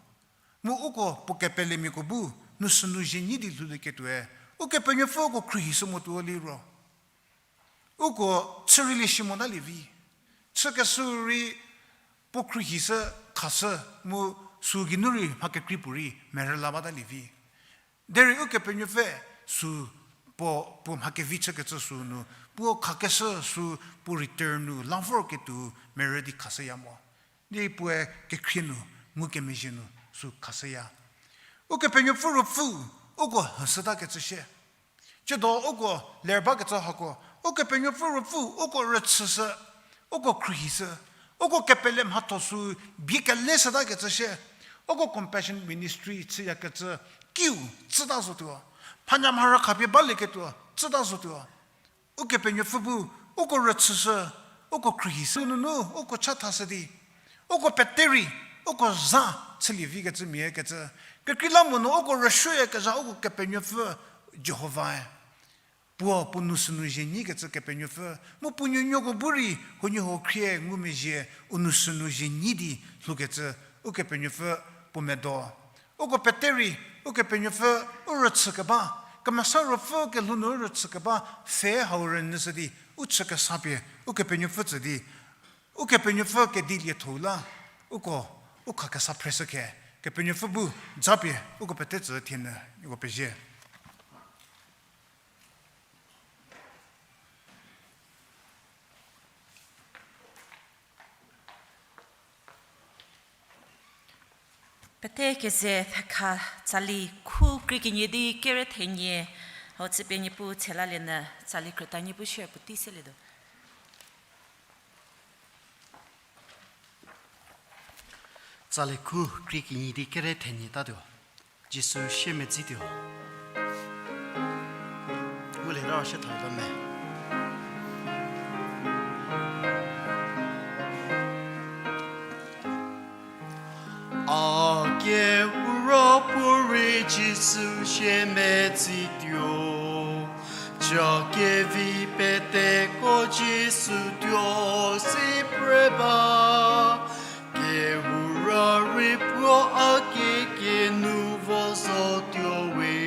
Mu uko puo kepelemiako bu nou sünu zie nyi di lhoulieketuoe, Ukepenuopfü uko khruohishü motuo liro, uko chü rei lie shi motalie vi. Chükeshü rei puo khruohishü khashü mu sü geinu rei mha kekrei puorei merüla batalie vi. Derei Ukepenuopfü sü puo, puo mha kevi chükecü sü nu, puo khakeshü sü puo return nu la vorketuo merü di khashüya mo. Di puoe kekhrie nu, ngukemezhie nu sü khashüya. Ukepenuopfü Ruopfü, uko hüshütakecü shie. Tsiedo uko ler bakecü hako, Ukepenuopfü Ruopfü uko rüchüshü, uko khruohishü, uko kepele mhatho sü bie keleshütakecü shie, uko compassion ministry chüyakecü kiu tsüta zotuo, phanyamharü khapie balieketuo tsüta zotuo. Ukepenuopfü bu uko rüchüshü, uko khruohishü nunu uko chathashü di, uko pete rei, uko za chülie vikecü mia kecü, kekreilamonyü uko rüsuoyakezha uko Kepenuopfü Jihovae. Puo, puo nou sünu zie nyikecü Kepenuopfü, mu puo nuonuoko bu rei huoniehuo khrie ngumezhie u nou sünu zie nyi di lhoukecü Ukepenuopfü puo medo. Uko pete rei, Ukepenuopfü u rüchükeba, Kemesa Ruopfü kelhou nu u rüchükeba, pfhe hau rünyüshü di, u chükesa pie, Ukepenuopfü tsü di, Ukepenuopfü kedi lietho-u la, uko, u khakesa phreshü khe, Kepenuopfü bu japie, uko pete tsü thienyü, uko pezie. Pete keze thekha tsali khu krie kenie di kere thenie, hau chüpie Niepuu thelalienü tsali krüta Niepuu share puotei selietuo. Tsali khu krie kenie di kere thenie tatuo. Jisu siemedzituo. Ngulieta shie thalie me. Jisu shie metsituo. Cha kevi peteko Jisu tuo si pre ba. Kehou ra rei puo a kekenu vo zotuo we.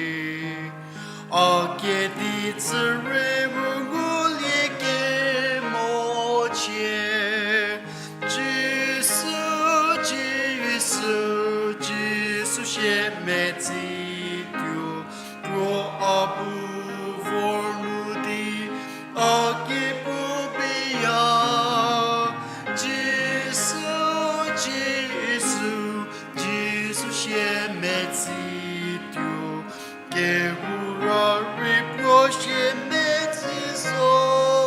A kedi tsüre ru ngulie kemo chie. Jisu, Jisu, Jisu shie metsituo. Puo a bu vor nu di a ki pu biya. Jisu, Jisu, Jisu shie metsituo. Kehou ra rei puo shie metsi zo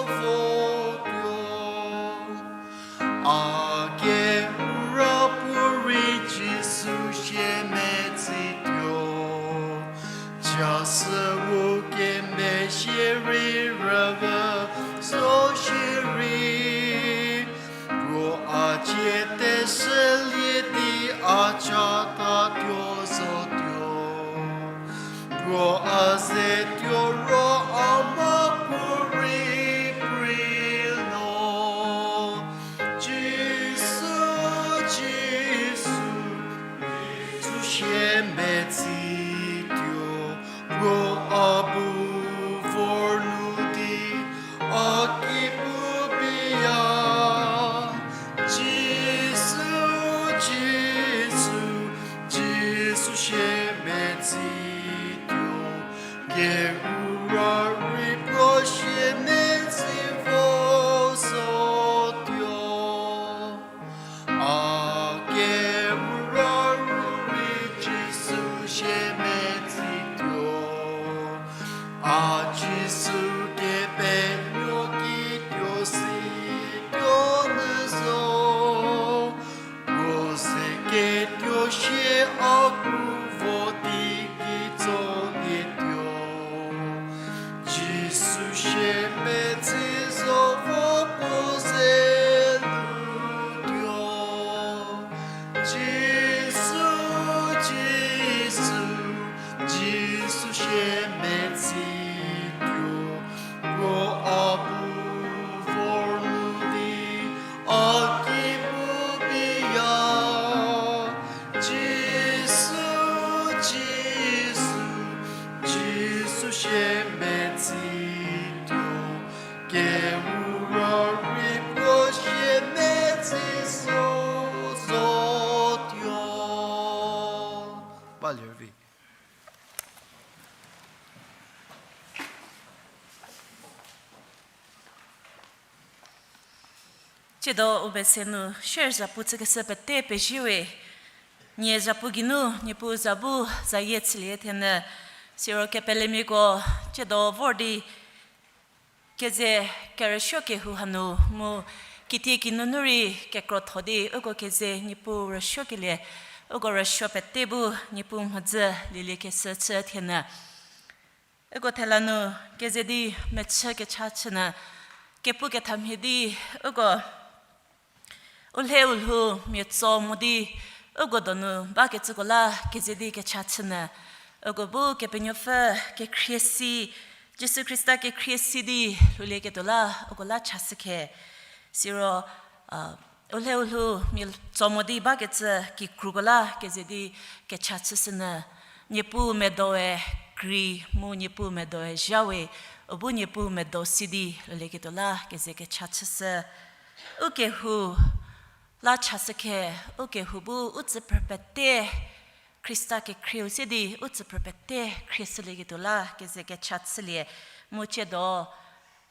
votuo. A kehou ra puorei Jisu shie metsituo. Cha sü u kemezhie rei rüvü zo shierei. Puo a cie teshülie di a chatatuo zotuo. Puo a ze tuo ro a mhapuorei prei lo. Jisu, Jisu, Jisu shie metsituo. Puo a bu vor nu di a ki pu biya. Jisu, Jisu, Jisu shie metsituo. Kehou ra rei puo shie metsi vo zotuo. A kehou ra rei Jisu shie metsituo. A Jisu kepenuo kituo si tuo nyü zo. Puo ze ketuo shie a kru vo di kitsolietuo. Jisu shie metsi zo vo puo ze lutuo. Jisu, Jisu, Jisu shie metsituo. Puo a bu vor nu di a ki pu biya. Jisu, Jisu, Jisu shie metsituo. Kehou ra rei puo shie metsi zo zotuo. Ba lervi. Tsiedo u bese nu share zhapu chükeshü pete pezie we. Nie zhapu geinu Niepuu za bu zayie chülie thenyü. Siro kepelemiako tsiedo vor di keze kerüsuo kehou hanu mu kitiekinu nu rei kekrotho di uko keze Niepuu rüsuokelie, uko rüsuo pete bu Niepuu mhodzü lieliekeshü chü thenyü. Uko thela nu keze di mechü kecha chünyü, kepu kethamhie di uko u lhe u lhou mia tso mo di uko donu bakecüko la keze di kecha chünyü. Uko bu Kepenuopfü kekhrie si, Jisu Khrista kekhrie si di lhoulieketuo la uko la chashükhe. Siro, u lhe u lhou mia tso mo di bakecü kikruko la keze di kecha chüshünyü. Niepuu medoe krei mu Niepuu medoe zha we, u bu Niepuu medo si di lhoulieketuo la keze kecha chüshü. Ukehou la chashükhe, ukehou bu u tsüphrü pete Khrista kekhrieu se di u tsüphrü pete khrieshülieketuo la keze kecha chülie, mu tsiedo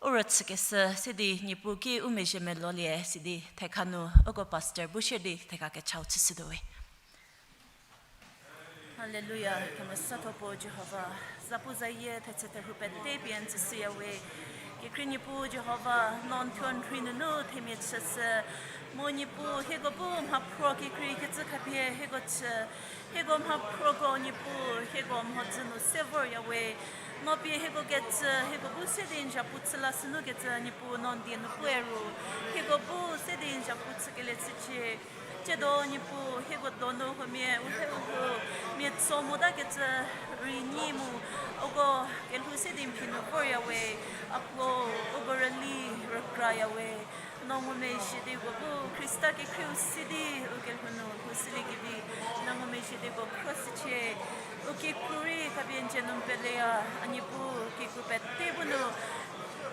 u rüchükeshü se di Niepuu ki u mezhie melolie sidi thekha nu uko pastor bu shie di thekha kechau chüshütuo we. Haleluya, kemesatho puo Jihova, zapuzayie thetse therhu pete pie n tsüshüya we. Kekhrie Niepuu Jihova, no n thuo n rhei nunu themia chüshü, mu Niepuu hieko bu mhaphruo kekreikecü khapie hieko chü, hieko mhaphroko Niepuu hieko mhodzü nu se vorya we. No pie hieko kecü, hieko bu se di n zhapu chü la sünukecü Niepuu no n die nu puoe ru, hieko bu se di n zhapu chükelie chücie. Tsiedo Niepuu, hieko donu huomia u he u lhou mia tso motakecü rei nyi mu, uko kelhou se di n phi nu vorya we, a puo, uko rüli rükraya we. No ngumezhie di uko bu Khrista kekhrieu si di u kelhou nu lhou siliekevi, no ngumezhie di uko khro sicie. U kikru rei khapie n dzie nu peleya, a Niepuu kikru pete bu nu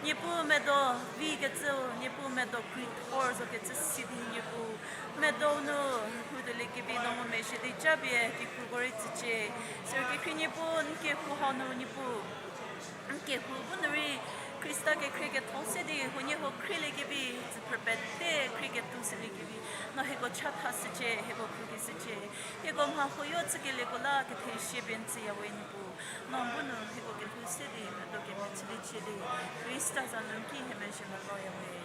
Niepuu medo vikecüu, Niepuu medo krithor zokecü si di Niepuu, medo nu lhoutuoliekevi no ngumezhie di japie kikruko rei tsücie. Siro kekhrie Niepuu n kehou hau nu Niepuu n kehou bu nu rei Khrista kekhrie ketho se di huoniehuo khrieliekevi, tsüphrü pete khrie ketou siliekevi, no hieko chatha shücie, hieko khruki shücie. Hieko mha huoyo chükelieko la kethezie pie n tsüya we Niepuu. No bu nu hieko kelhou se di medo kemhie chüliecie di, Khrista za nu n ki hie mezhie meloya we.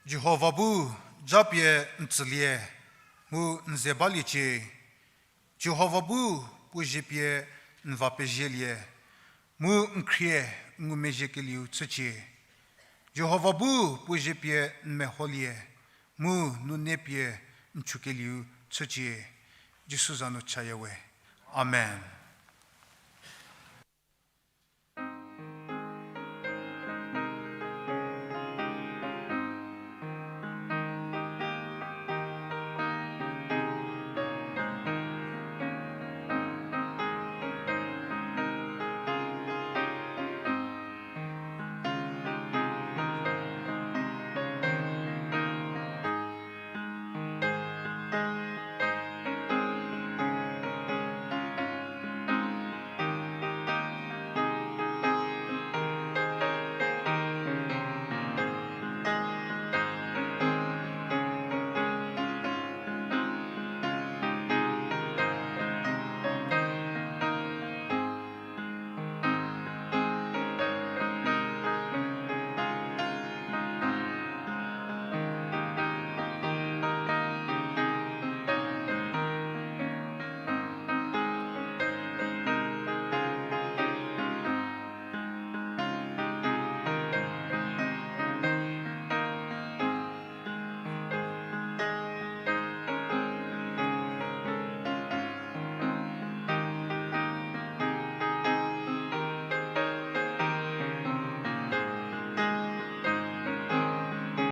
Jihova bu japie n tsülie, mu n ze baliecie. Jihova bu puo zie pie n va pezhielie, mu n khrie n ngumezhiekelieu chücie. Jihova bu puo zie pie n meholie, mu nune pie n chükelieu chücie. Jisu za nu chaya we. Amen.